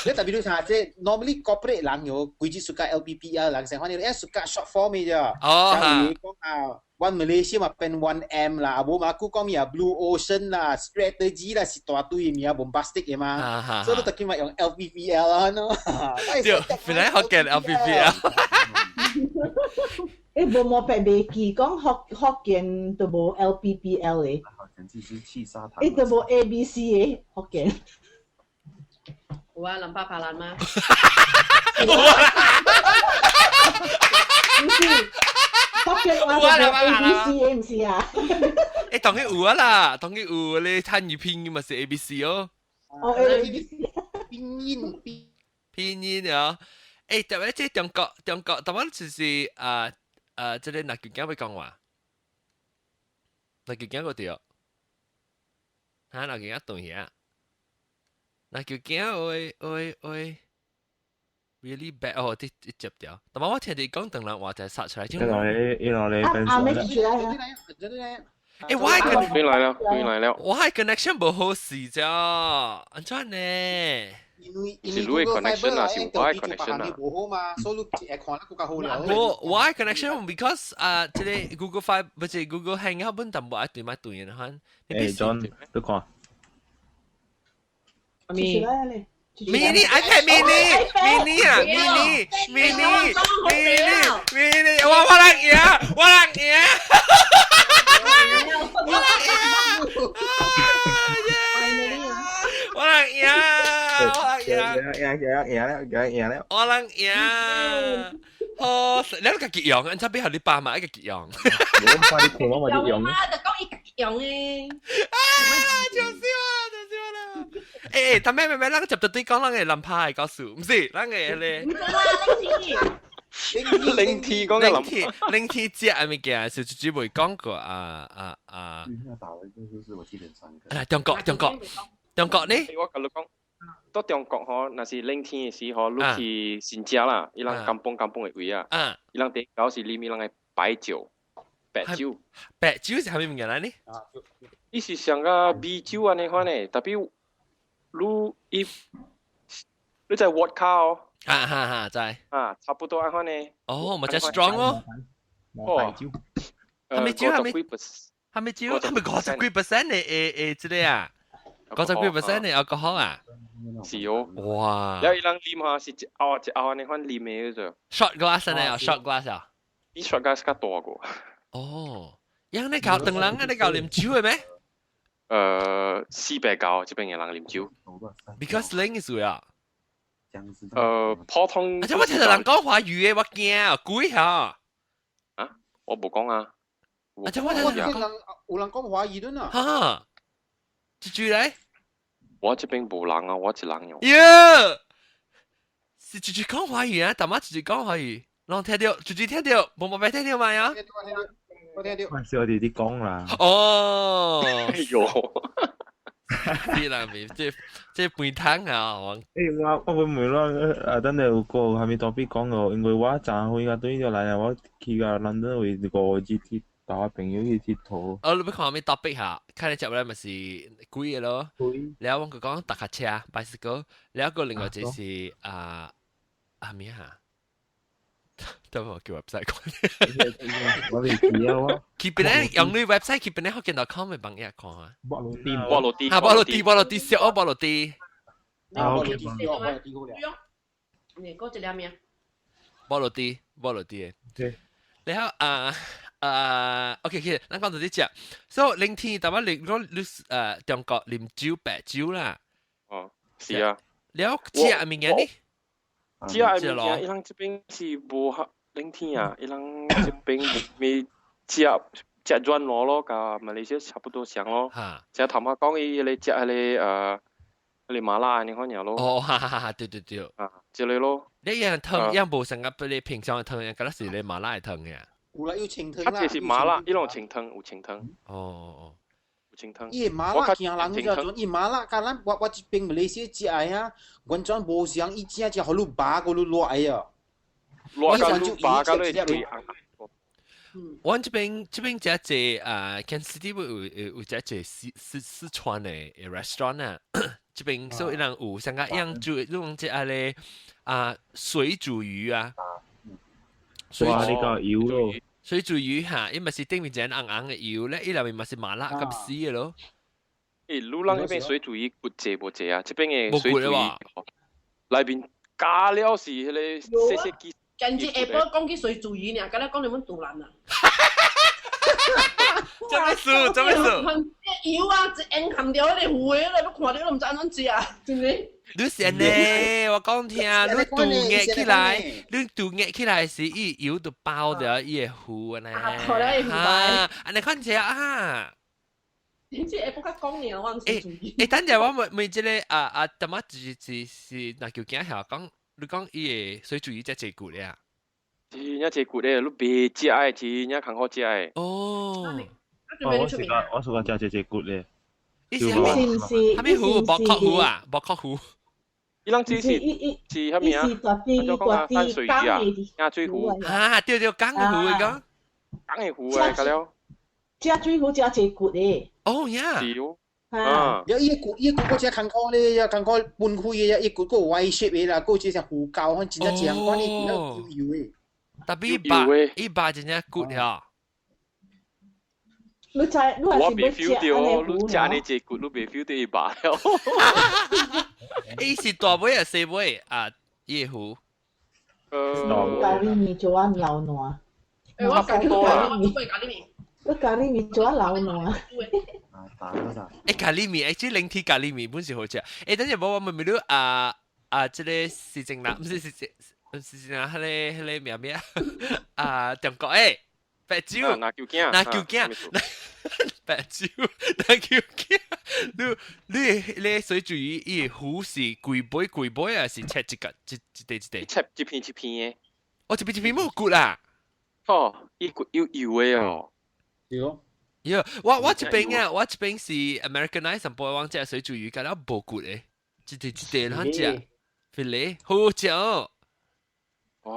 你特別你睇這 normally corporate 人有規矩 suka LPPL 人成反正suka short form 嘅咋。哦，像講啊，One Malaysia 嘛變 One M 啦，無嘛佢講咩啊 Blue Ocean 啦，strategy 啦是大堆名 bombastic 嘅嘛。所以你特別咪用 LPPL 啦喏。對，本來學嘅 LPPL。欸，無無白袂記，講福福建都無 LPPL 的，伊都無 ABC 的福建。有啊，林伯拍爛嗎？有啊。唔是，福建話就無 ABC 的，唔是啊？欸，當然有啊啦，當然有，你漢語拼音嘛是 ABC 哦。哦，ABC。拼音拼音啊！欸，特別這中國中國，台灣就是啊。這個哪句講會講話？哪句講過對？哈，哪句講對呀？哪句講喂喂喂？Really bad 哦，啲一接掉。但係我聽你講，等人話就殺出來。一來一來你啊啊，沒出來啊！欸，我係回來了，回來了。我係 connection 無好勢啫，按怎呢？是你的 connection 啊，是我的 connection 啊。無好嘛，所以你會看得更較好了。無，我的 connection because 啊，這個 Google Fiber 不是 Google Hangout 本淡薄愛對咪對的款。欸，John，你看。咩？Mini iPad mini mini 啊 mini mini mini mini，我我人贏，我人贏，我人贏，我人贏。贏贏贏贏了，贏贏了。我人贏，好，你家己用，你知邊後你爸媽一個己用。我快啲看我咪啲用。啊，就講伊家己用的。啊，笑死我啦，笑死我啦！欸，但咩咩咩，咱接到對講，咱個南派的故事，毋是，咱個咧。唔是啦，靈體講嘅靈體，靈體食的物件是一直未講過啊啊啊！來，中國，中國，中國呢？我共你講。到中國吼，若是冷天的時吼，你去新疆啦，伊人甘榜甘榜的位啊，伊人頂到是啉伊人的白酒，白酒，白酒是啥物物件來呢？伊是像個米酒按呢款的，特別你伊，你知 vodka 哦？啊哈哈，知。啊，差不多按款的。哦，嘛真 strong 哦。哦，白酒。係咪酒？係咪？係咪酒？係咪50幾 percent 的誒誒，這個啊？50幾 percent 的 alcohol 啊？是哦。哇！了伊人啉哈是一甌一甌按呢款啉的就。 Shot glass 呢？Shot glass 啊？比 shot glass 較大個。哦，樣你搞當人啊？你搞啉酒的咩？四百九這邊的人啉酒。 Because 冷的事啊。普通。啊！這我聽到人講華語的，我驚啊，鬼嚇！啊？我無講啊。啊！這我聽到人有人講華語的呢。哈？這句咧？我這邊無人啊，我一人用。喲，是直直講華語啊，大媽直直講華語，攏聽到，直直聽到，無無白聽到嘛呀？我聽到。是我哋啲講啦。哦。哎呦，啲人咪這這背湯啊！欸，我我會問咯，啊，等下有個啥物特別講哦，因為我昨昏啊對咗來啊，我去到倫敦為五日去帶我朋友去佚佗。哦，你欲看啥物 topic 哈？看你接落來咪是幾个咯。了我講踏跤車 bicycle，了個另外就是啊啊咩啊？等我叫 website 看。我未記啊我。佢邊咧用你 website，佢邊咧福建 .com 咪幫伊看啊。菠蘿啲，菠蘿啲，哈菠蘿啲，菠蘿啲，小菠蘿啲。啊，菠蘿啲，菠蘿啲好了。你嗰一粒咩？菠蘿啲，菠蘿啲。對。然後啊啊，OK，其實咱講到呢隻，所以聆聽，但係你講你中國啉酒白酒啦。哦，是啊。了食物件呢？食的物件，伊人這邊是無合冷天啊，伊人這邊咪食食軟粿咯，佮馬來西亞差不多像咯。食頭仔講伊彼个食彼个彼个麻辣按呢款爾咯。哦，哈哈哈！對對對。啊，這个咯。你樣湯樣無成個比你平常的湯，敢若是咧麻辣的湯呀。有啦，有清湯啦。啊，這是麻辣，伊攏清湯，有清湯。哦哦哦。有清湯。伊麻辣驚人這陣，伊麻辣佮咱我這邊馬來西亞食的啊，完全無相，伊正食予你飽閣你熱的啊。熱到你飽到你嘴紅。阮這邊食這啊，Kansas City 有食這四川的 restaurant 啊，這邊所以伊人有像個樣煮，用這阿咧啊水煮魚啊，水煮個油咯，水煮魚哈，伊嘛是頂面一個紅紅的油咧，伊內面嘛是麻辣佮絲的咯。欸，你人彼邊水煮魚骨濟無濟啊？這邊的水煮魚內面加了是彼个細細支。近日下晡講起水煮魚爾，敢若講你阮杜蘭啊。做咩事？做咩事？油啊，一淹含著彼個糊的，你看著都毋知按怎食，是毋是？你是按呢？我講聽，你肚熱起來，你肚熱起來時，伊油就包著伊的糊按呢。包了伊糊擺。按呢看者啊。點知下晡較講爾，我毋水煮魚。欸，等陣我問問這個啊啊，淡仔是若求驚曉講，你講伊的水煮魚才濟骨咧啊？真正濟骨咧，你袂食的，真正艱苦食的。哦。哦，我是講食濟濟骨咧。伊是啥物？啥物糊？薄殼糊啊？薄殼糊。伊人這是是啥物啊？怎講啊？淡水魚啊，淡水湖。啊，對對，江的湖伊講。江的湖啊，個了。食水壺食濟骨的。哦呀。是哦。啊！了伊個骨，伊個骨閣真艱苦咧，也艱苦分開的，伊骨閣有 Y shape 的啦，閣有這隻魚膠，反正真正正款，伊骨油油的。 tapi 伊肉真正骨了。你知，你我未 feel 到，你食呢隻骨，你未 feel 到伊肉了。伊是大尾啊，細尾啊，伊的魚。咖喱麵做啊流爛。欸，我咖喱麵，咖喱麵。我咖喱麵做啊流爛。欸，咖喱麵，欸，這靈體咖喱麵本是好食。欸，等陣我問問你啊啊，這个是正男，毋是是正，是正男，彼个彼个名咩啊？中國欸，白酒，拿球鏡，拿球鏡，白酒，拿球鏡。你水煮魚，伊糊是規尾規尾啊，是切一個一一塊一塊？切一片一片的。哦，一片一片無骨啦。哦，伊骨有油的哦。對哦。喲，我這邊啊，我這邊是 Americanized 上播往食水煮魚，敢若無骨的，一塊一塊咱食，fillet 好食哦。哇！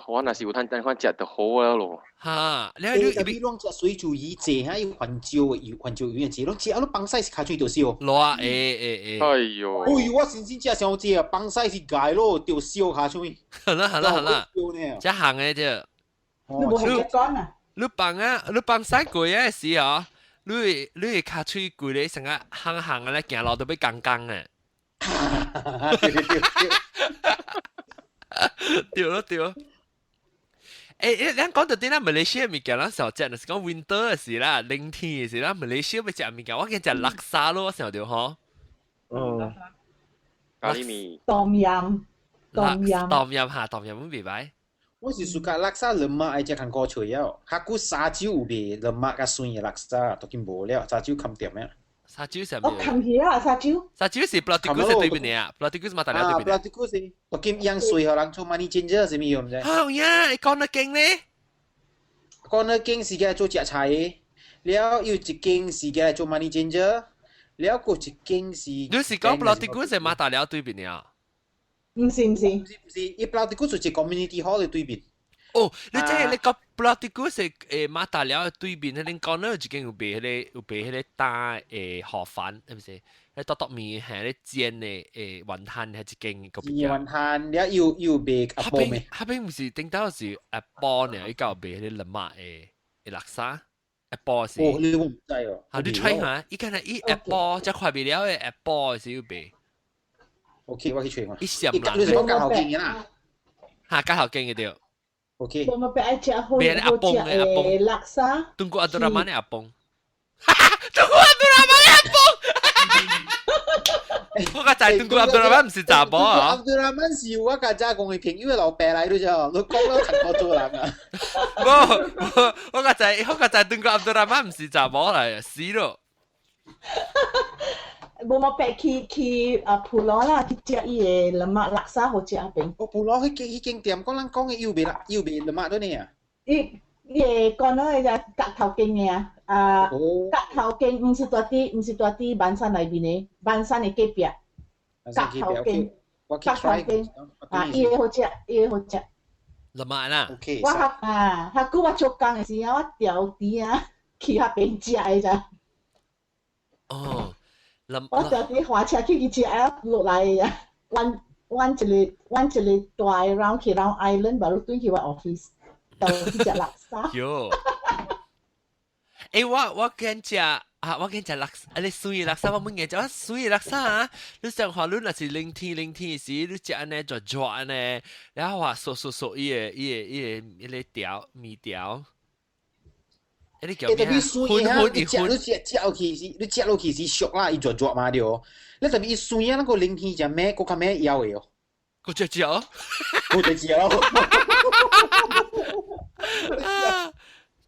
我若是有趁等款食就好啊咯。哈，你你你攏食水煮魚濟哈，有番椒的油，番椒魚濟，攏食啊，你放屎是跤喙就燒。熱欸欸欸！哎喲！哎喲，我真正食傷濟啊，放屎是蓋咯，就燒跤喙。好啦好啦好啦，這行的這。你無學講啊？你放啊，你放屎過的時候，你跤喙規个成個行行的咧，行路都欲剛剛的。對對對。對咯對咯。欸，咱講到底咱馬來西亞物件，咱想食，就是講 winter 的時啦，冷天的時啦，馬來西亞欲食物件，我見食叻沙咯，我想著吼。哦。咖喱麵。冬蔭，冬蔭。冬蔭哈，冬蔭阮袂歹。我是 suka 叻沙 lemak 愛食艱苦脆了，較久沙酒有賣 lemak 較酸的叻沙，都經無了，沙酒冚掂了。沙酒是啥物？哦，冚起啊，沙酒。沙酒是 Pulau Tikus 對面的啊，Pulau Tikus 馬達了對面。啊，Pulau Tikus 是，都經養水予人做 money changer 啥物，毋知？好呀，講得勁咧。講得勁是個做食菜的，了有一間是個做 money changer，了閣一間是。你是講 Pulau Tikus 是馬達了對面的啊？毋是毋是，毋是毋是，伊 Pulau Tikus 就是 community hall 的對面。哦，你即係你個 Pulau Tikus 是馬達寮對面，迄恁講咧有一間有賣彼个有賣彼个大河粉，係毋是？彼剁剁麵係咧煎的雲吞係一間個煎雲吞，了又又賣阿波咩？彼邊毋是頂頭是阿波呢？伊有賣彼个 lemak 的叻沙，阿波是。哦，你我毋知哦。好，你 try 下，伊敢若伊阿波，才看袂了的阿波是有賣。 OK，我去揣看。伊閃人。你是講較後間的啦？哈，較後間的對。 OK。我們愛食好好食的叻沙。中國阿杜拉曼的阿崩。中國阿杜拉曼的阿崩。我較知中國阿杜拉曼毋是查某啊。阿杜拉曼是我較早講的朋友的老爸來，你知無？你講了差不多做人啊。無，我較知，我較知中國阿杜拉曼毋是查某來，死咯。無嘛白去去啊普羅啦，去食伊个 lemak 叻沙好食彼邊。哦，普羅彼間店，講咱講的又賣啦，又賣 lemak 對呢啊？伊伊个講那個角頭間的啊，啊，角頭間毋是蹛佇毋是蹛佇萬山內面的，萬山的隔壁。角頭間，角頭間啊，伊个好食，伊个好食。 lemak 啦。 OK。我較啊，較久我做工的時啊，我調甜啊，去彼邊食的咋。哦。我就佇火車去去食啊，落來啊，彎彎一个彎一個大 round 去 round island，巴魯轉去我 office，就去食叻沙。喲，欸，我見食啊，我見食叻，啊你水叻沙，我問嘅食水叻沙啊，你上話你若是冷天冷天時，你食按呢熱熱按呢，然後話嗦嗦嗦伊个伊個伊個伊个條麵條。你叫咩？特別酸啊！你食你食食落去是，你食落去是熟啦，伊熱熱嘛對。你特別伊酸啊，那個冷天食咩？閣較咩枵的哦。閣食食哦，閣食食哦。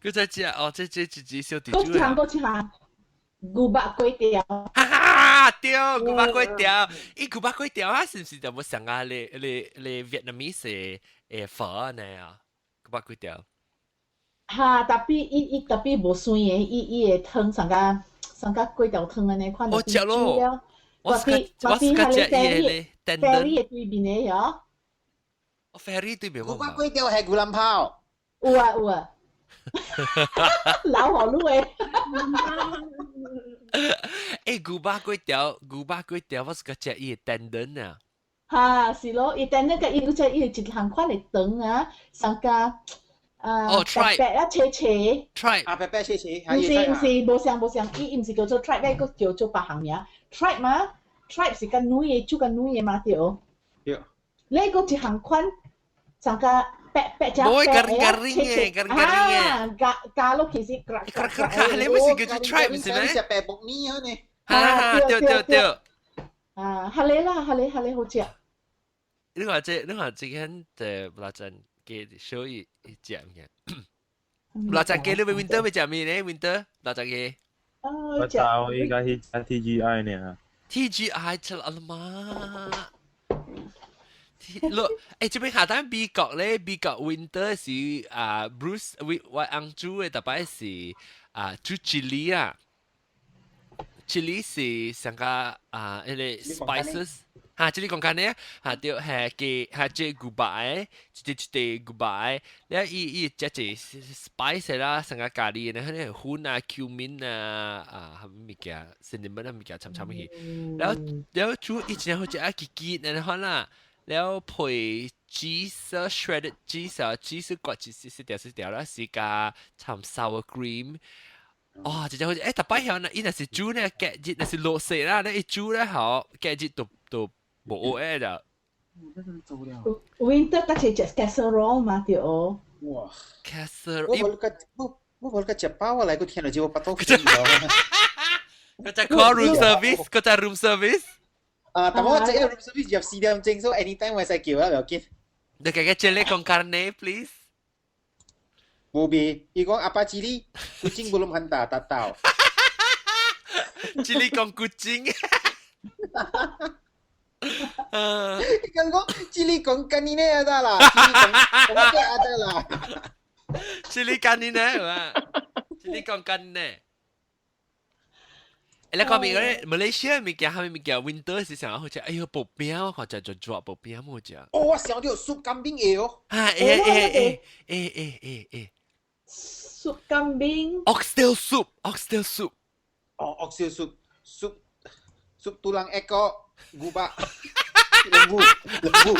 閣再食哦，這這這這小弟。閣一項閣一項，牛肉粿條。哈哈，對，牛肉粿條。伊牛肉粿條啊，是毋是就無像啊？你你你 Vietnamese 的粉呢啊？牛肉粿條。哈，tapi 伊伊 tapi 無酸的，伊伊的湯上較上較粿條湯按呢款。我食咯，我是我是較食伊的咧，ferry 的對面的喲。哦，ferry 對面。牛肉粿條係牛腩泡。有啊有啊。老河路的。欸，牛肉粿條，牛肉粿條，我是較食伊的 tendon 啊。哈，是咯，伊 tendon 個伊有隻伊有一項款的腸啊，上較。啊，哦，tripe 白啊，斜斜，tripe 啊，白白斜斜，毋是毋是，無相無相，伊毋是叫做 tripe，個叫做別項名，tripe 嘛，tripe 是較軟的，煮較軟的嘛對。對。你個一項款，上個白白只白的，斜斜，啊，加加落去是，咔咔咔，你毋是叫做 tripe 是咩？食白木耳啊呢？哈，對對對。啊，哈咧啦，哈咧哈咧好食。你看這，你看這間的布拉珍。嘅小伊食物件。六十幾你欲 winter 欲食咩咧？winter 六十幾。我知我應該去食 TGI 呢。 TGI 出啦嘛？落欸，這邊下單美國咧，美國 winter 是啊，Bruce 我翁煮的，逐擺是啊煮 chili 啊，chili 是上個啊，彼个 spices。哈，這裡講緊呢，哈對，係嘅，係這牛肉，一隻一隻牛肉，了伊伊食隻 spice 啦，成個咖喱呢，彼个粉啊、cumin 啊，啊，啥物件，cinnamon 啊物件摻摻去，然後然後煮伊真好食啊，結結按呢款啦，然後配 cheese shredded cheese 啊，cheese 割一細條細條啦，是加摻 sour cream。哦，真正好食！欸，逐擺曉呢，伊若是煮呢，隔日若是落雪啦，你一煮咧吼，隔日都都無學的。 Winter 較濟食 casserole 嘛對。哇，casserole！我無個我我無個食飽，我來個聽到就我腹肚餓。閣再 call room service，閣再 room service。啊，但我這個 room service 入4點鐘，所以 anytime 我會使叫啦，不要緊。你加個 chili con carne please。無賣，伊講 apa cili, kucing belum hantar, tak tahu。 Chili con kucing。伊講 chili con carne ada 啦，chili con ada 啦。 Chili carne 嘛？Chili con carne。你講邊個？馬來西亞物件，啥物物件？Winter 時想好食，哎喲，薄餅我看食就做薄餅冇食。哦，我想到 sup kambing 會哦。啊，會會會會會會會。 Sup kambing。 Oxtail soup，oxtail soup。哦，oxtail soup，sup sup tulang ekor gubak lembu lembu。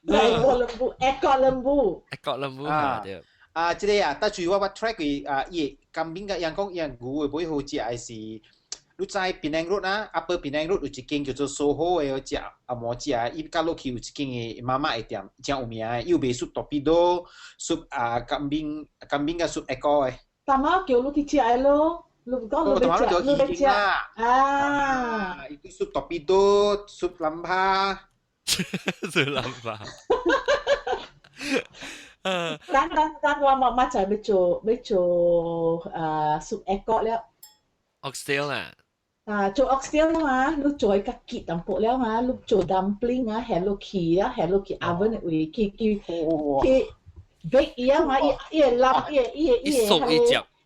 Lembu lembu ekor lembu。 Ekor lembu 啊對。啊，這個啊，但是我 try 過啊，伊 kambing 個人講伊牛的尾好食的是，你知 Penang Road 啊，Upper Penang Road 有一間叫做 Soho 的食紅毛食，伊較落去有一間的 mamak 的店，真有名的，伊有賣 sup torpedo、sup 啊 kambing kambing 佮 sup ekor 的。大媽叫你去食的咯，你講你欲食，你欲食啊？伊個 sup torpedo、sup 林蝦。 Sup 林蝦。等等等，我媽媽就欲做欲做sup ekor 了。 Oxtail 啊。啊，做 oxtail 嘛，你做一個結淡薄了嘛，你做 dumpling 啊，下落去啊，下落去 oven 的位去去去 bake 伊啊嘛，伊伊會爛，伊會伊會伊會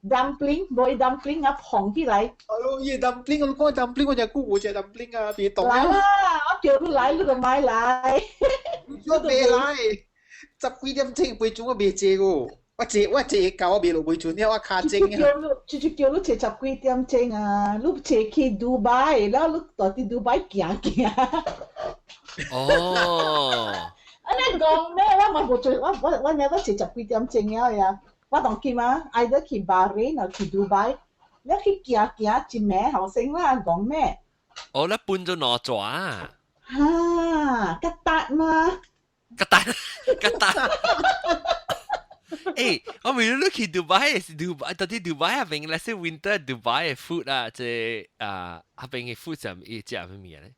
dumpling，無伊 dumpling 啊，膨起來。哎喲，伊 dumpling，我講 dumpling，我就估無食 dumpling 啊，別動。來啦，我叫你來，你就莫來。我袂來，十幾點鐘飛船我袂坐個。我坐我坐到我袂落飛船了，我跤精啊！就就叫你坐十幾點鐘啊！你坐去杜拜，然後你到佇杜拜行行。哦。按呢講咩？我嘛無坐，我我我 never 坐十幾點鐘了呀。我當今啊，either 去巴林或去杜拜，你去行行一暝後生啦，講咩？哦，你搬咗攞咗啊？哈，較達嘛？較達，較達。誒，我咪你去杜拜是杜拜，到底杜拜那邊，let's say winter 杜拜的 food 啊，這啊，那邊的 food 是伊食啥物咧？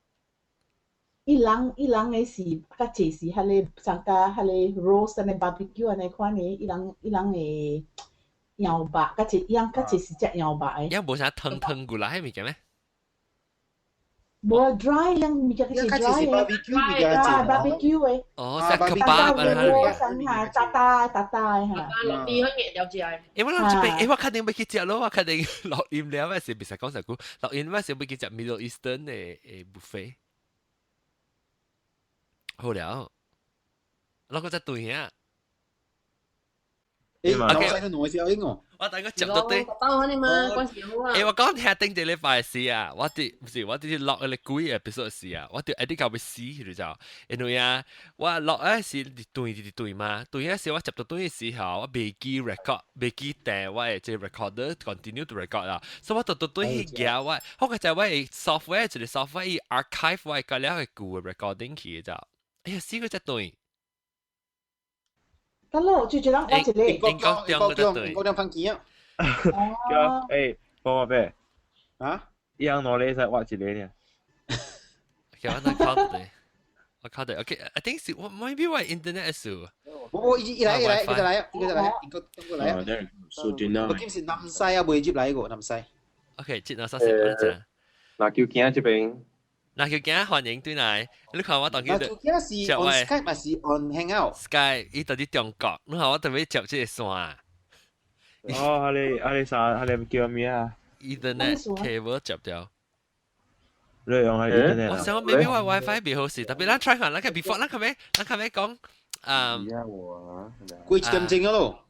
伊人伊人的是較濟是彼個參加彼個 roast 按呢 barbecue 按呢款的，伊人伊人的羊肉較濟，伊人較濟是食羊肉的。伊無啥湯湯過來物件咩？無 dry 樣物件是 dry 的，barbecue 物件啊 barbecue 的。哦，食 kebab 啊，生下炸大炸大嚇。落地可以了解。因為我這邊，欸，我肯定欲去食咯，我肯定錄音了，我是袂使講啥久，錄音我是欲去食 Middle Eastern 的的 buffet。好了，我個在對啊。欸，我使佢攞小英哦。我等個接到對。包你嘛，關事好啊。欸，我講聽頂一禮拜時啊，我佇毋是我佇錄個幾 episode 時啊，我佇 edit 到欲死去就，因為啊，我錄嗰時對對對嘛，對嗰時我接到對嘅時候，我袂記 record，袂記訂我的這 recorder continue to record 啦，所以我就到對去寄我，好個就我的 software 一個 software 伊 archive 我個了個舊的 recording 去就，哎呀，死個只對。得咯，就就當我一個。英國英國中英國中番茄啊。叫欸，寶寶貝，啊？一樣攞你使挖一個呢？ Okay，我等靠對，我靠對。Okay，I think 是 maybe 我 internet issue。無無，伊伊來伊來，伊來，伊來，英國英國來啊。數電啊。我今是南西啊，未入來過南西。 OK，這那啥事我講。嗱，叫囝這邊。嗱，叫囝歡迎對來，你看我當嗱，叫囝是 on Skype 還是 on Hangout？ Skype，伊到佇中國，你看我特別接這個線。哦，阿你阿你啥？阿你叫咩啊？Ethernet cable 接掉。你用係 Ethernet 我想 maybe 我 WiFi 袂好勢，特別咱 try 看，咱個 before 咱較欲，咱較欲講，嗯。過一點鐘咯。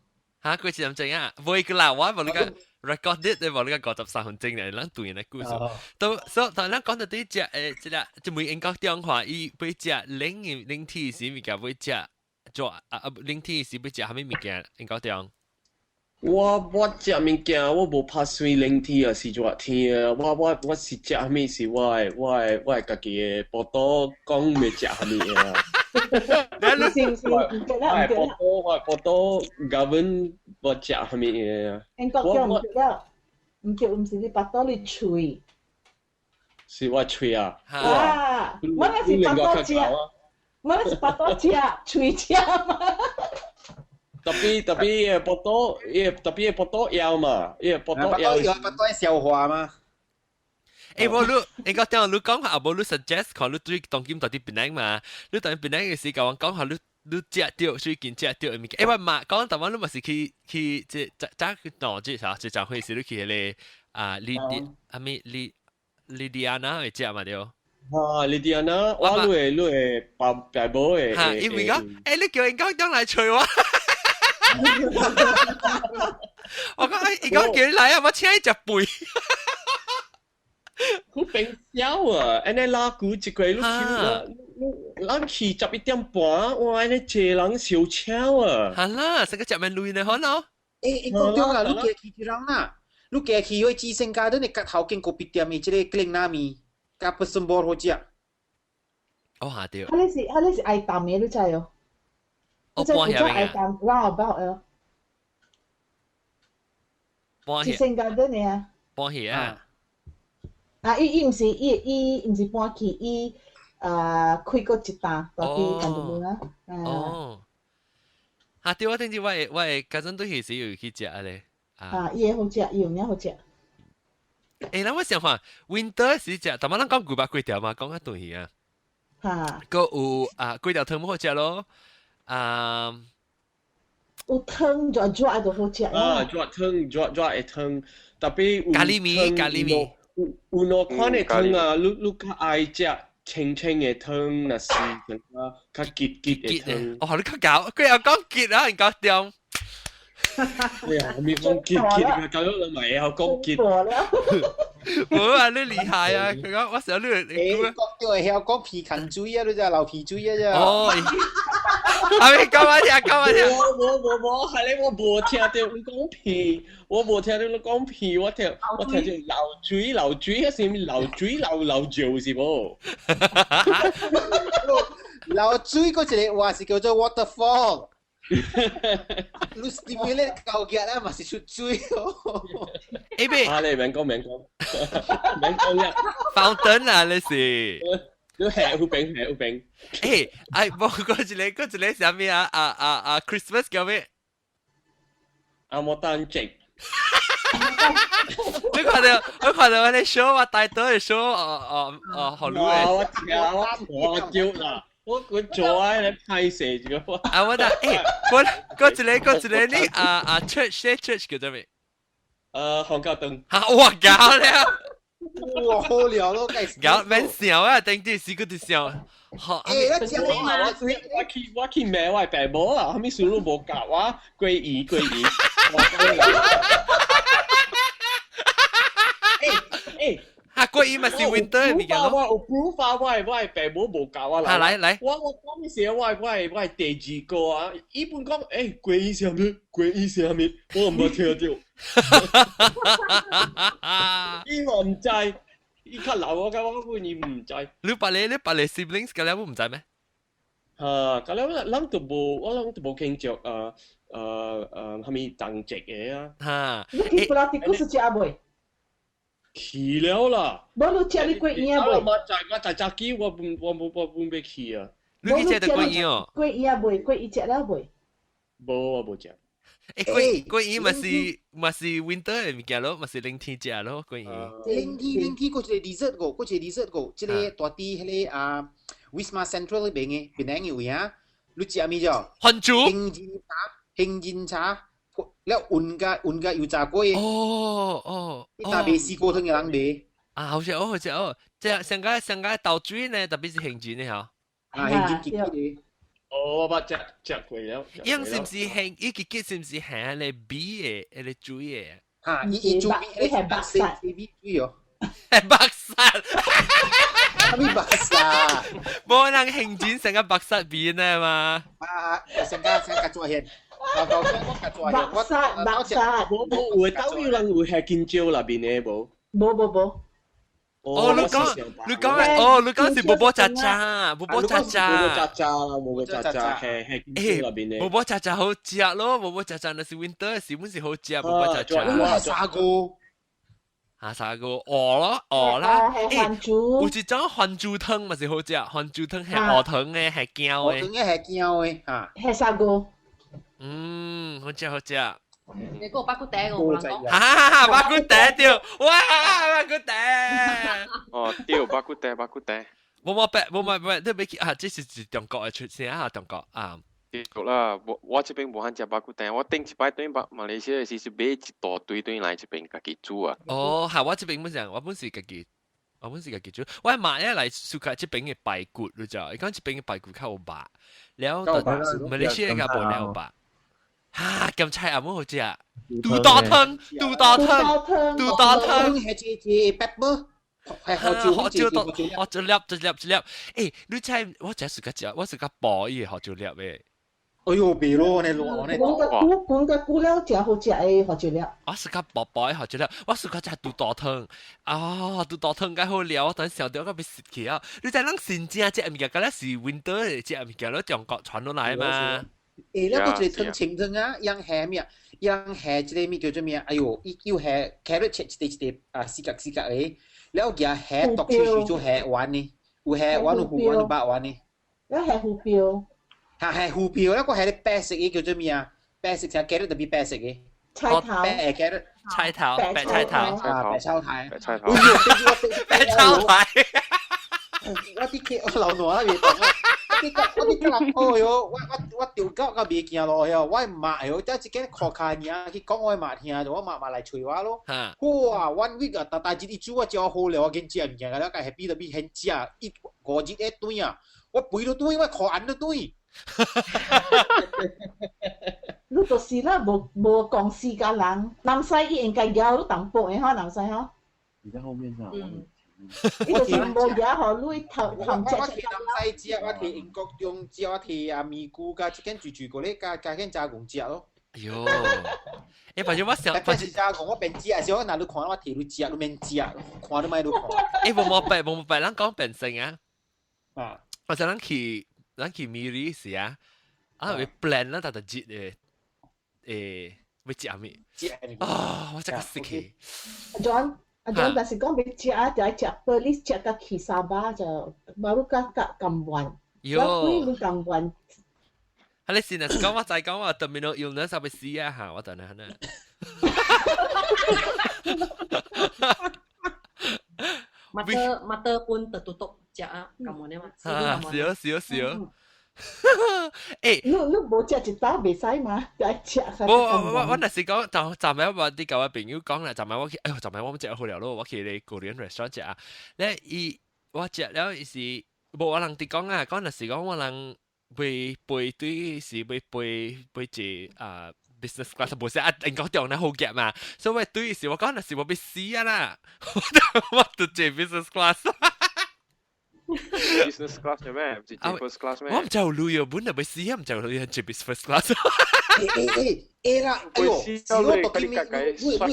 嚇，過一點鐘啊？袂個啦，我無你個 record 你無你個53分鐘嚟，咱對來故事。都所以，當咱講到佇食誒，這個就每英國電話，伊欲食冷嘅冷天時物件欲食，做啊啊冷天時欲食啥物物件？英國中。我我食物件，我無拍算冷天啊，是熱天啊。我我我是食啥物是我的我的我的家己的肚肚講欲食啥物啊。你是唔是唔記得唔記得？我的肚肚 govern 我食啥物的啊。英國叫毋記得，毋叫毋是你腹肚你喙。是我喙啊！啊，我那是腹肚食，我那是腹肚食，喙食嘛。特別特別腹肚，伊特別腹肚枵嘛，伊腹肚枵。腹肚消化嘛。欸，無你，應該聽你講下，無你 suggest 看你對當今到佇檳城嘛？你當檳城嘅時，共我講下你你食著最近食著的物件。欸，我嘛講，台灣你嘛是去去這早早去喏，這啥？這昨昏時你去彼個啊，莉迪阿咪莉莉迪安娜會食嘛對？啊，莉迪安娜，我你會爸爸母會。嚇，因為講，你叫𪜶講轉來揣我。我講，伊講叫你來啊，我請伊食飯。好變小啊！按呢拉久一個你去，咱去11點半，哇！按呢濟人燒車啊！係啦，成個食面鐳呢，可能。講對啦，你加去一人啦，你加去去資生家，你角頭間咖啡店的這個格林納麵，佮不森波好食。哦，下對。彼個是愛淡的，你知哦？哦，搬遐邊愛淡 roundabout 哦。搬資生家的呢？搬去啊！啊！伊毋是搬去，伊啊開過一擔，到去感覺啊。哦。啊對，我頂次我會家陣對彼時有去食咧。啊，伊會好食，伊有影好食。咱我想看 winter 時食，但係咱講牛肉粿條嘛，講較對去啊。嚇。閣有啊，粿條湯好食咯。啊。有湯熱熱就好食。啊，熱湯熱熱的湯，特別咖喱麵，咖喱麵。有兩款的湯啊，你較愛食清清的湯，若是感覺較結結的湯。哦，你較搞，佢又講結啊，人搞掂。哎呀，咪講結結，搞到人咪會曉講結。無啊，你厲害啊！佢講我想你，你講到會曉講皮牽水啊，你只流皮水啊，只。哦。阿咪講我聽，講我聽。無無無無，係咧，我無聽著你講皮，我無聽著你講皮，我聽著流水流水，還是物流水流流尿是無？流水嗰一個話是叫做 waterfall。你 stimulate 夠夾咧，嘛是出水哦。欸，啊，你免講免講，免講啦。 Fountain 啊，你是。你係有病係有病。欸，哎，無嗰一個啥物啊？啊啊啊！Christmas 叫咩？阿摩丹節。你看到我啲 show 啊，大多嘅 show，哦哦哦，好滷嘅。我聽我我叫啦。我佢做啊，你歹勢住個。啊，我得，欸，嗰一個你啊啊 church 咧 church 叫做咩？黃教燈。嚇！我搞了。哇，好了咯，搞免笑啊，頂啲時佢就笑。好，欸，我食嘛，我去罵我爸母啊，啥物事都無教我，歸伊歸伊。欸欸。啊，過伊嘛是 winter 的物件咯。我有 proof 啊，我的爸母無教我啦。來來。我講時我的第二個啊，伊本講欸，歸伊啥物，歸伊啥物，我毋捌聽著。伊嘛毋知，伊較老我甲我講伊毋知。你別個 siblings 個了毋知咩？啊，個了咱都無，我攏都無傾著啥物同籍的啊。哈。你去布拉提古斯食未？去了啦！無你食你粿圓未？我在早起，我本欲去啊！你去食著粿圓哦？粿圓未？粿圓食了未？無，我無食。欸，粿圓嘛是 winter 的物件咯，嘛是冷天食咯，粿圓。冷天閣一個 dessert 個，閣一個 dessert 個，這個大佇彼個啊 Wisma Central 彼邊的檳城的位啊，你食物咗？番薯。杏仁茶，杏仁茶。了混佮油炸粿。哦哦，你若賣絲瓜湯的人賣。啊，好食哦，好食哦，這上個豆水呢，特別是杏仁的吼。啊，杏仁結結的。哦，我捌食食過了。伊是毋是杏？伊結結是毋是杏咧米的，彼个水的？哈，伊煮米，伊係白色米水哦。係白色。啥物白色？無人杏仁成個白色面的嘛。啊，成個做現。白色白色。無無有兜有人有下金蕉內面的無？無無無。哦，你講哦，你講是波波喳喳，波波喳喳，波波喳喳啦，無個喳喳係金蕉內面的。波波喳喳好食咯，波波喳喳若是 winter 時本是好食，波波喳喳。砂鍋。啊，砂鍋鵝咯，鵝啦。欸，有一種番薯湯嘛是好食，番薯湯係鵝湯的，係膠的。鵝湯的係膠的，嚇。係砂鍋。嗯，好食好食。你嗰個肉骨茶我有人講。哈哈，肉骨茶對，哇，肉骨茶。哦，對，肉骨茶，肉骨茶。無無白，無無白，你欲去啊？這是是中國的出聲啊，中國啊。對啦，我這邊無罕食肉骨茶，我頂一擺轉馬來西亞時是買一大堆轉來這邊家己煮啊。哦，係我這邊本身，我本是家己，我本是家己煮。我媽咧來 suka 這邊嘅排骨，你知道？伊講這邊嘅排骨較有肉，了後馬來西亞應該無了肉。哈，鹹菜阿姆好食，肚大湯，肚大湯，肚大湯，係這這 pepper。係胡椒，胡椒多，胡椒粒，一粒一粒。欸，你知我真 suka 食，我 suka 薄伊胡椒粒嘅。哎喲，別咯，你攞你講個菇，講個菇了，食好食的胡椒粒。我 suka 薄薄的胡椒粒，我 suka 食肚大湯。啊，肚大湯較好料，我等想到我欲食去啊！你知咱新正這物件，敢若是 winter 的這物件，咧中國傳落來嘛？欸，你個一個湯清湯啊，樣下咩？樣下這個物叫做咩？哎喲，伊又下 carrot 切一塊一塊啊，四角四角的。了後夾蝦剁碎碎做蝦丸呢，有蝦丸有魚丸有肉丸呢。了蝦胡椒。嚇蝦胡椒，了個蝦啲白色嘅叫做咩啊？白色就 carrot 特別白色嘅。菜頭。白 carrot。菜頭，白菜頭。啊，白菜頭。白菜頭。白菜頭。我啲客我流汗啦，未講啊！我啲人，哦喲，我調教到袂行路喲，我媽喲，得一間箍卡爾去講我媽聽，就我媽媽來催我咯。哇，one week 啊，逐大日伊煮我食好了，我緊食物件，了個 happy 特別很食，一五日一頓啊，我肥都轉，我箍紅都轉。你就是啦，無無公司甲人，南西伊應該攑你淡薄的吼，南西吼。你在後面上。嗯。伊就是無攑予你頭頭食。我提南西食，我提英國中食，我提啊咪菇加這間住住過咧，加加間加工食咯。哎喲，欸，反正我想，反正加工我邊食，時我若你看我提你食，你免食，看你莫你看。欸，無無白，無無白，咱講變成啊。啊。我想咱去米里時啊，啊會 plan 咱逐逐日的，欸，欲食咩？啊，我真係死去。阿 John，阿 John，但是講欲食啊，就愛食 Perlis 食到去沙巴就，baru 甲甲甘願。喲。我幾甘願。啊，你先啊，講我再講我 terminal illness 欲死啊嚇，我等下呢。 Mata mata pun tertutup 食啊，咁樣嘛。啊，是哦，是哦，是哦。欸，你你無食一道袂使嘛？愛食。無，我若是講，就昨暝我啲舊嘅朋友講啦，昨暝我去，哎喲，昨暝我食好了咯，我去咧 Korean restaurant 食啊。咧伊我食了伊是，無我人佇講啊，講若是講我人飛飛對是欲飛飛坐啊 business class 無是啊，英國中咧好夾嘛，所以我對是我講若是我欲死啊啦，我就坐 business class。 Business class 嘅咩？唔是坐 first class 咩？我毋知有鐳哦，本來欲死啊，毋知有鐳坐 first class。欸欸欸啦，哎喲，是我讀見你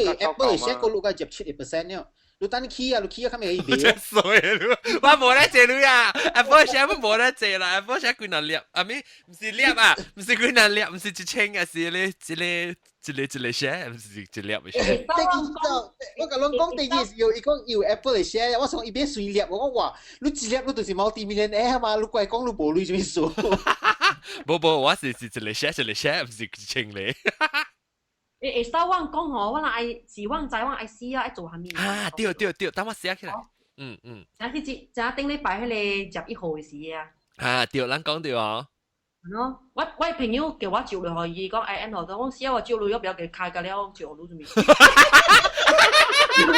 你 Apple 寫個六個入70% 了。你等你起啊，你起啊，較未會賣。衰我無咧坐鐳啊，Apple 寫我無咧坐啦，Apple 寫幾若粒，啊咪毋是粒啊，毋是幾若粒，毋是一千啊，是咧一個一個一個寫，毋是一粒嘅寫。我共攏講第二是有伊講有 Apple 嘅寫，我想伊變隨粒，我講哇，你一粒你就是 multi millionaire 嘛，你怪講你無鐳啥物事？無無，我是是一個寫一個寫，毋是一千個。會會使我講吼，我若愛是我知我愛死啊，愛做啥物？啊，對對對，等我寫起來。嗯嗯。知影去知影頂禮拜彼個11號的時啊。啊，對，咱講對哦。喏，我朋友叫我借鐳予伊，講愛按怎，我死啊！我借鐳我不要給開個了，借鐳做咩？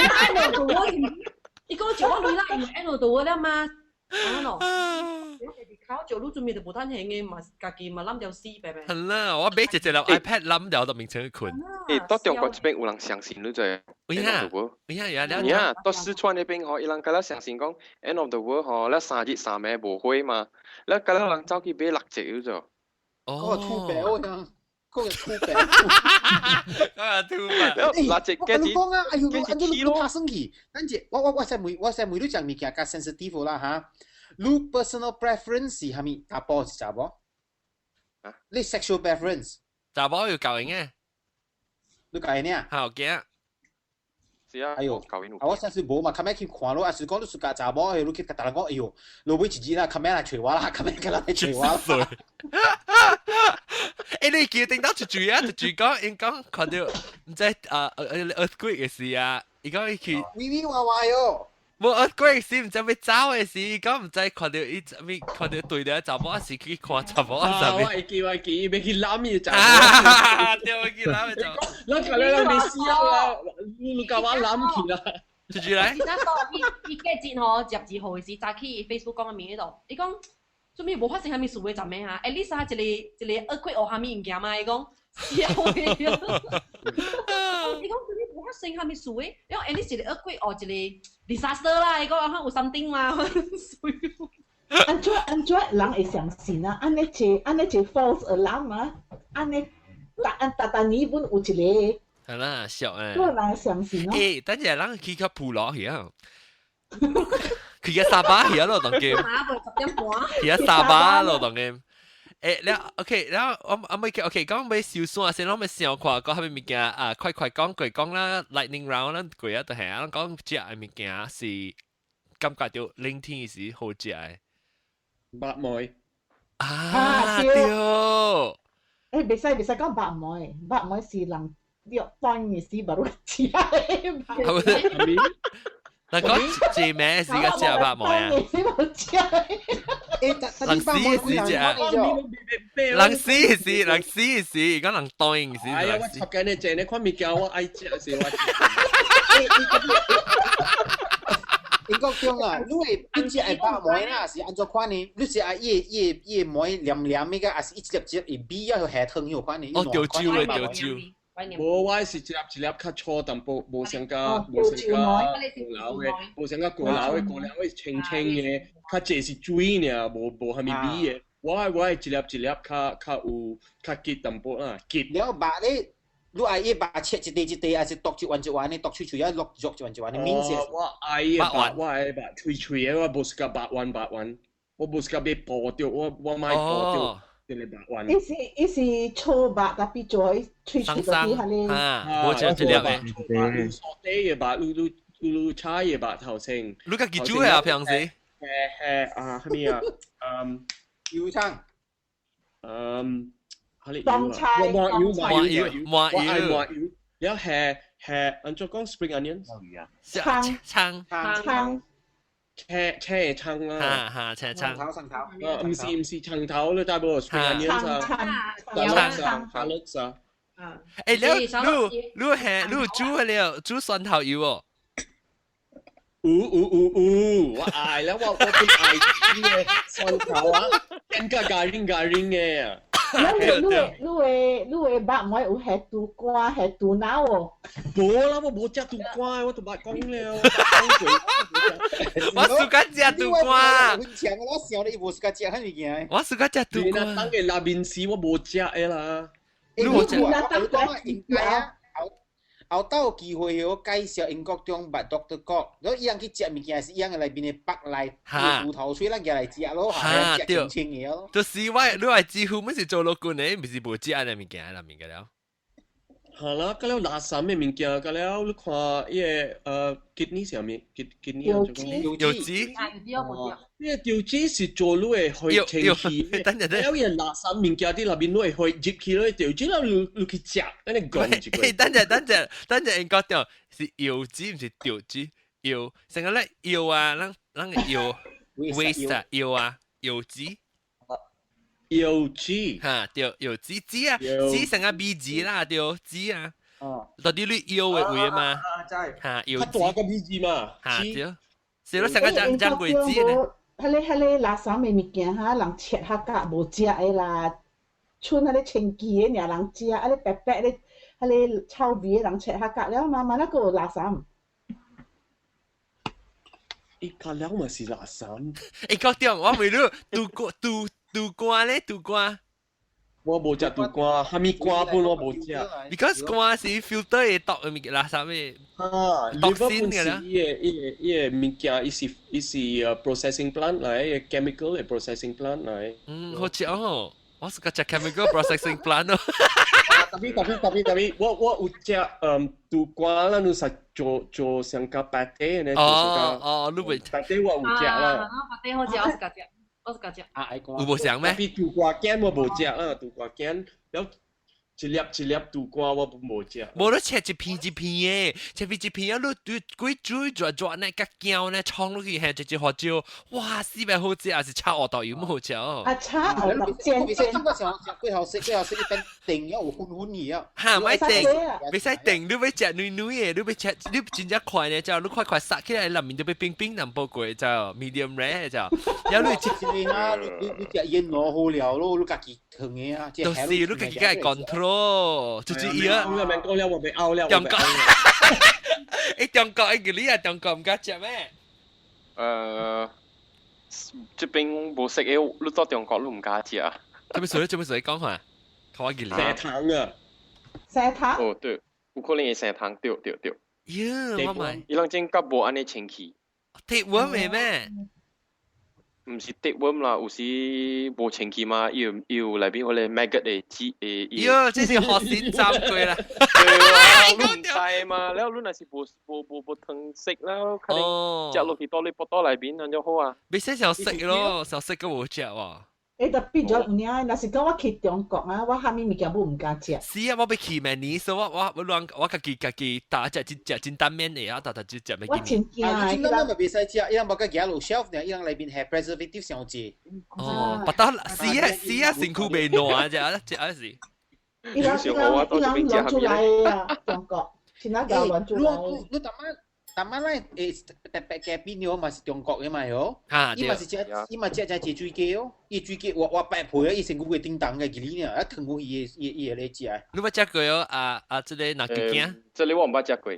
按怎我，伊講借我鐳啦，因為按怎我了嘛，按怎？我借鐳做咩就無趁還的嘛，家己嘛諗掉死白白。係啦，我買一隻粒 iPad 諗掉就明成去睏。欸，到中國這邊有人相信你知？有影，有影有影。有影，到四川那邊吼，伊人敢若相信講 end of the world 吼，了三日三暝無火嘛，了敢若人走去買六隻嗰種。哦，土白我講，講個土白。啊，土白。六隻我跟你講啊，哎呦，按怎你拍算去？等者，我先問，我先問你一物件較 sensitive 啦哈。你 personal preference 是啥物？查埔是查某？啊？你 sexual preference？查某有教型嘅。你教型啊？好驚。是啊。哎呦，啊我相信無嘛，較尾去看咯，啊是講你 suka 查某，你去共人講，哎呦，落尾一日啦，較尾來揣我啦，較尾較來揣我啦。欸，你記頂到一句啊，一句講，𪜶講看著，毋知啊，earthquake 的時啊，伊講伊去。歪歪歪歪喲。無啊，嗰陣時毋知欲走的時，講毋知看著伊咩，看著對著查某時去看查某啊啥物。我會記，我會記，欲去攬伊查某。啊，對，欲去攬伊查某。咱舊年人未死啊，你共我攬去啦。出住來。而且伊伊過節吼，12號的時，早起 Facebook 講的面迄度，伊講做咩無發生啥物事的，怎麼啊？at least 啊，一個一個惡鬼學啥物物件嘛？伊講笑的。伊講做咩無發生啥物事的？伊講 at least 一個惡鬼學一個 disaster 啦，伊講啊有 something 嘛。按怎按怎人會相信啊？按呢這按呢這 false alarm 啊？按呢逐按逐逐年本有一個。係啦，笑誒。都人相信咯。欸，等陣人去較部落去啊。去個沙巴去啊咯，當今。 10點半。去個沙巴咯，當今。欸，了 OK，了我我咪 OK，講欲收線先，我欲想看講啥物物件啊，快快講過講啦，lightning round 咱過啊，就係啊，講食的物件是感覺著冷天時好食的。肉糜。啊，對。欸，袂使袂使講肉糜，肉糜是人著當的時無食的。嗱講字名是個食肉糜啊？人死時食，人死時人死時，講人當時。哎呀，我插緊你正，你看物件我愛食是我。英國中啊，你會你食愛肉糜啦，是按怎款呢？你是愛伊伊伊糜黏黏的個，還是一粒一粒會味啊，下湯彼款呢？哦，潮州的潮州。無，我是一粒一粒較粗淡薄，無像甲無像甲過老的，無像甲過老的，過老的清清的，較濟是水爾，無無蝦米味的。我愛我愛一粒一粒較較有較結淡薄啦，結。了肉咧，你愛伊肉切一塊一塊，還是剁一丸一丸的？剁脆脆啊，落肉一丸一丸的面線。我愛伊肉，我愛肉脆脆的，我無是甲肉丸肉丸，我無是甲欲薄著，我我莫薄著。伊是伊是粗肉，tapi 做脆脆嗰啲係咧。啊，無食一粒的。你沙嗲的肉，你你你炒的肉頭先。你家己煮的啊？平時？係係啊，啥物啊？嗯，油葱。嗯，哈哩當菜，麻油麻油麻油，我愛麻油。了係係，按怎講 spring onions？葱葱葱。青青的葱啦，哈哈，青葱。頭葱頭。啊，毋是毋是葱頭，你知無？spring onions 啊，沙律啊，沙律啊。欸，你你你係你煮了煮蒜頭油哦？有有有有，我愛了，我我本愛煮的蒜頭啊，變甲咖喱咖喱的。你你你的你的肉糜有下肚肝下肚腦哦？無啦，我無食肚肝，我都捌講了。我暑假食肚肝。我想你無暑假食啥物件？我暑假食肚肝。當個拉麵時我無食的啦。你無食？我講應該啊。後後斗有機會我介紹英國中捌 Doctor 國，如果伊人去食物件是伊人內面的腹內骨頭喙，咱舉來食咯，食清清的咯。就是我，你話幾乎每是做老官的，毋是無食按呢物件啦物件了。係啦，佮了垃圾的物件，佮了你看伊个kidney 啥物？kidney 油脂，油脂，呢個油脂是做你會去清氣，等陣了伊個垃圾物件佇內面，你會去入去咧，油脂了你你去食，按呢講一句。等陣等陣等陣，應該掉是油脂，毋是油脂，油成個咧油啊，咱咱個油 waste 啊，油啊，油脂。油脂，哈對，油脂脂啊，脂成個米字啦，對，脂啊，到底你腰的位嘛？哈，油脂。較大個米字嘛？哈對，是咯，成個張張鬼子呢。彼个彼个垃圾的物件哈，人切較甲無食的啦，剩彼個清氣的爾人食，啊咧白白咧，彼個臭味的人切較甲了嘛嘛，那閣有垃圾。伊較了嘛是垃圾。欸，國中，我問你，肚肝肚肚肝咧，肚肝。我無食肚肝，啥物肝本我無食。 Because 肝是 filter 會毒的物件，垃圾的。啊，毒性的啦。伊個伊個伊個物件，伊是伊是 processing plant 來，chemical 的 processing plant 來。嗯，好食哦，我是個食 chemical processing plant 哦。特別特別特別特別，我我有食肚肝咱有實做做上加白底呢。哦哦，你袂白底我有食啦。白底好食，我是食。我是食。啊，愛有無像咩？比肚肝羹我無食啦，肚肝羹了一粒一粒杜瓜我無食。無你切一片一片的，切片一片啊！你對鬼煮抓抓呢，甲膠呢，沖落去係一隻花椒，哇！四百好食，還是炒芋頭油好食哦。啊，炒芋頭煎煎。感覺上食幾好食，幾好食，一邊定啊有粉粉去啊。嚇，咪定，袂使定，你欲食軟軟的，你欲食，你真正快呢，就你快快殺起來，內面都欲冰冰淡薄過，就 medium rare 就。有你食啊，你食煙攞好了咯，你家己燙的啊。就是你家己該 control。就是伊啊！我免講了，我袂拗了。中國，欸，中國欸，你啊，中國毋敢食咩？這邊無識的，你到中國你毋敢食。做咩事？做咩事？講下，看我記哩。生蟲啊！生蟲？哦，對，有可能會生蟲，對對對。喲，我買。伊人真較無按呢清氣。鐵碗的咩？毋是 tapeworm 啦，有時無清氣嘛，伊有伊有內邊迄个 maggot 的籽的。喲，這是學先針過啦。對啊，你毋知嘛？了你若是無無無無湯色啦，可能食落去到你腹肚內邊，那就好啊。袂使想食咯，想食閣無食喎。欸，特變咗有影，若是講我去中國啊，我啥物物件都毋敢食。是啊，我欲去明年，所以我我我家己家己打食一食煎擔麵的啊，打打只食未。我真驚啊！煎擔麵咪袂使食，伊人無甲舉落 shelf 呢，伊人內面係 preservative 上濟。哦，不得是啊是啊，身軀袂爛只啊，只啊是。伊人伊人伊人亂出來的啊，中國，是哪個亂出來？你逐擺。但馬來誒特別嘅邊了嘛是中國嘅嘛喲，伊嘛是食伊嘛食食食水雞哦，伊水雞我我白皮啊，伊身軀會叮當嘅，記哩呢，啊糖我伊伊伊會來食。你捌食過哦？啊啊，這个哪幾件？這个我毋捌食過，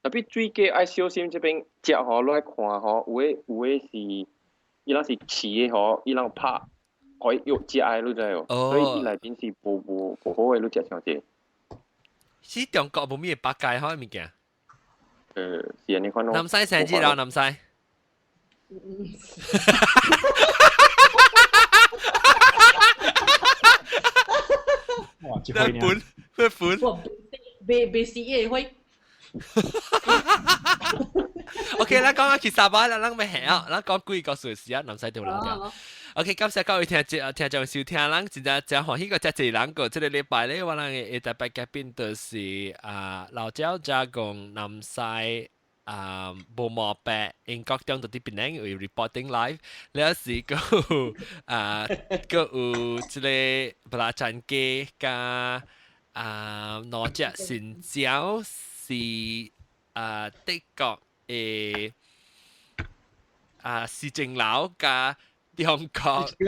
特別水雞愛小心這邊食吼，你愛看吼，有的有的是伊人是飼的吼，伊人拍可以藥食的，你知無？所以伊內邊是無無無好的，你食傷濟。是中國無咩百佳好物件？是按呢款咯。南西生日啦，南西。哇！日本，日本。未未死嘅會。OK，咱講下去沙巴啦，咱咪下啊，咱講幾個故事啊，南西對人講。OK，感謝各位聽眾聽眾收聽，咱真正真歡喜個遮濟人個，這个禮拜咧，我人的特別嘉賓就是啊老趙加工南西啊無毛白英國中佇檳城有 reporting live，了是閣有啊閣有這个布拉詹雞佮啊兩隻新椒是啊德國的啊市政樓佮中國的，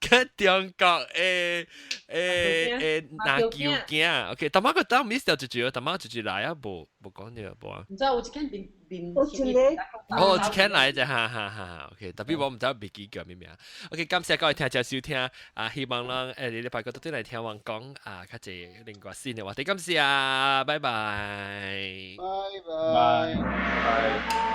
佮中國的的的籃球囝，OK，淡仔個當 miss 掉一句，淡仔一句來啊，無無講著無啊。毋知有一間面面。哦，一間來者，哈哈哈，OK，特別我毋知袂記叫啥物名。OK，感謝各位聽眾收聽，啊，希望咱誒禮拜閣倒轉來聽阮講啊，較濟另外新的話題，感謝啊，拜拜。拜拜。拜拜。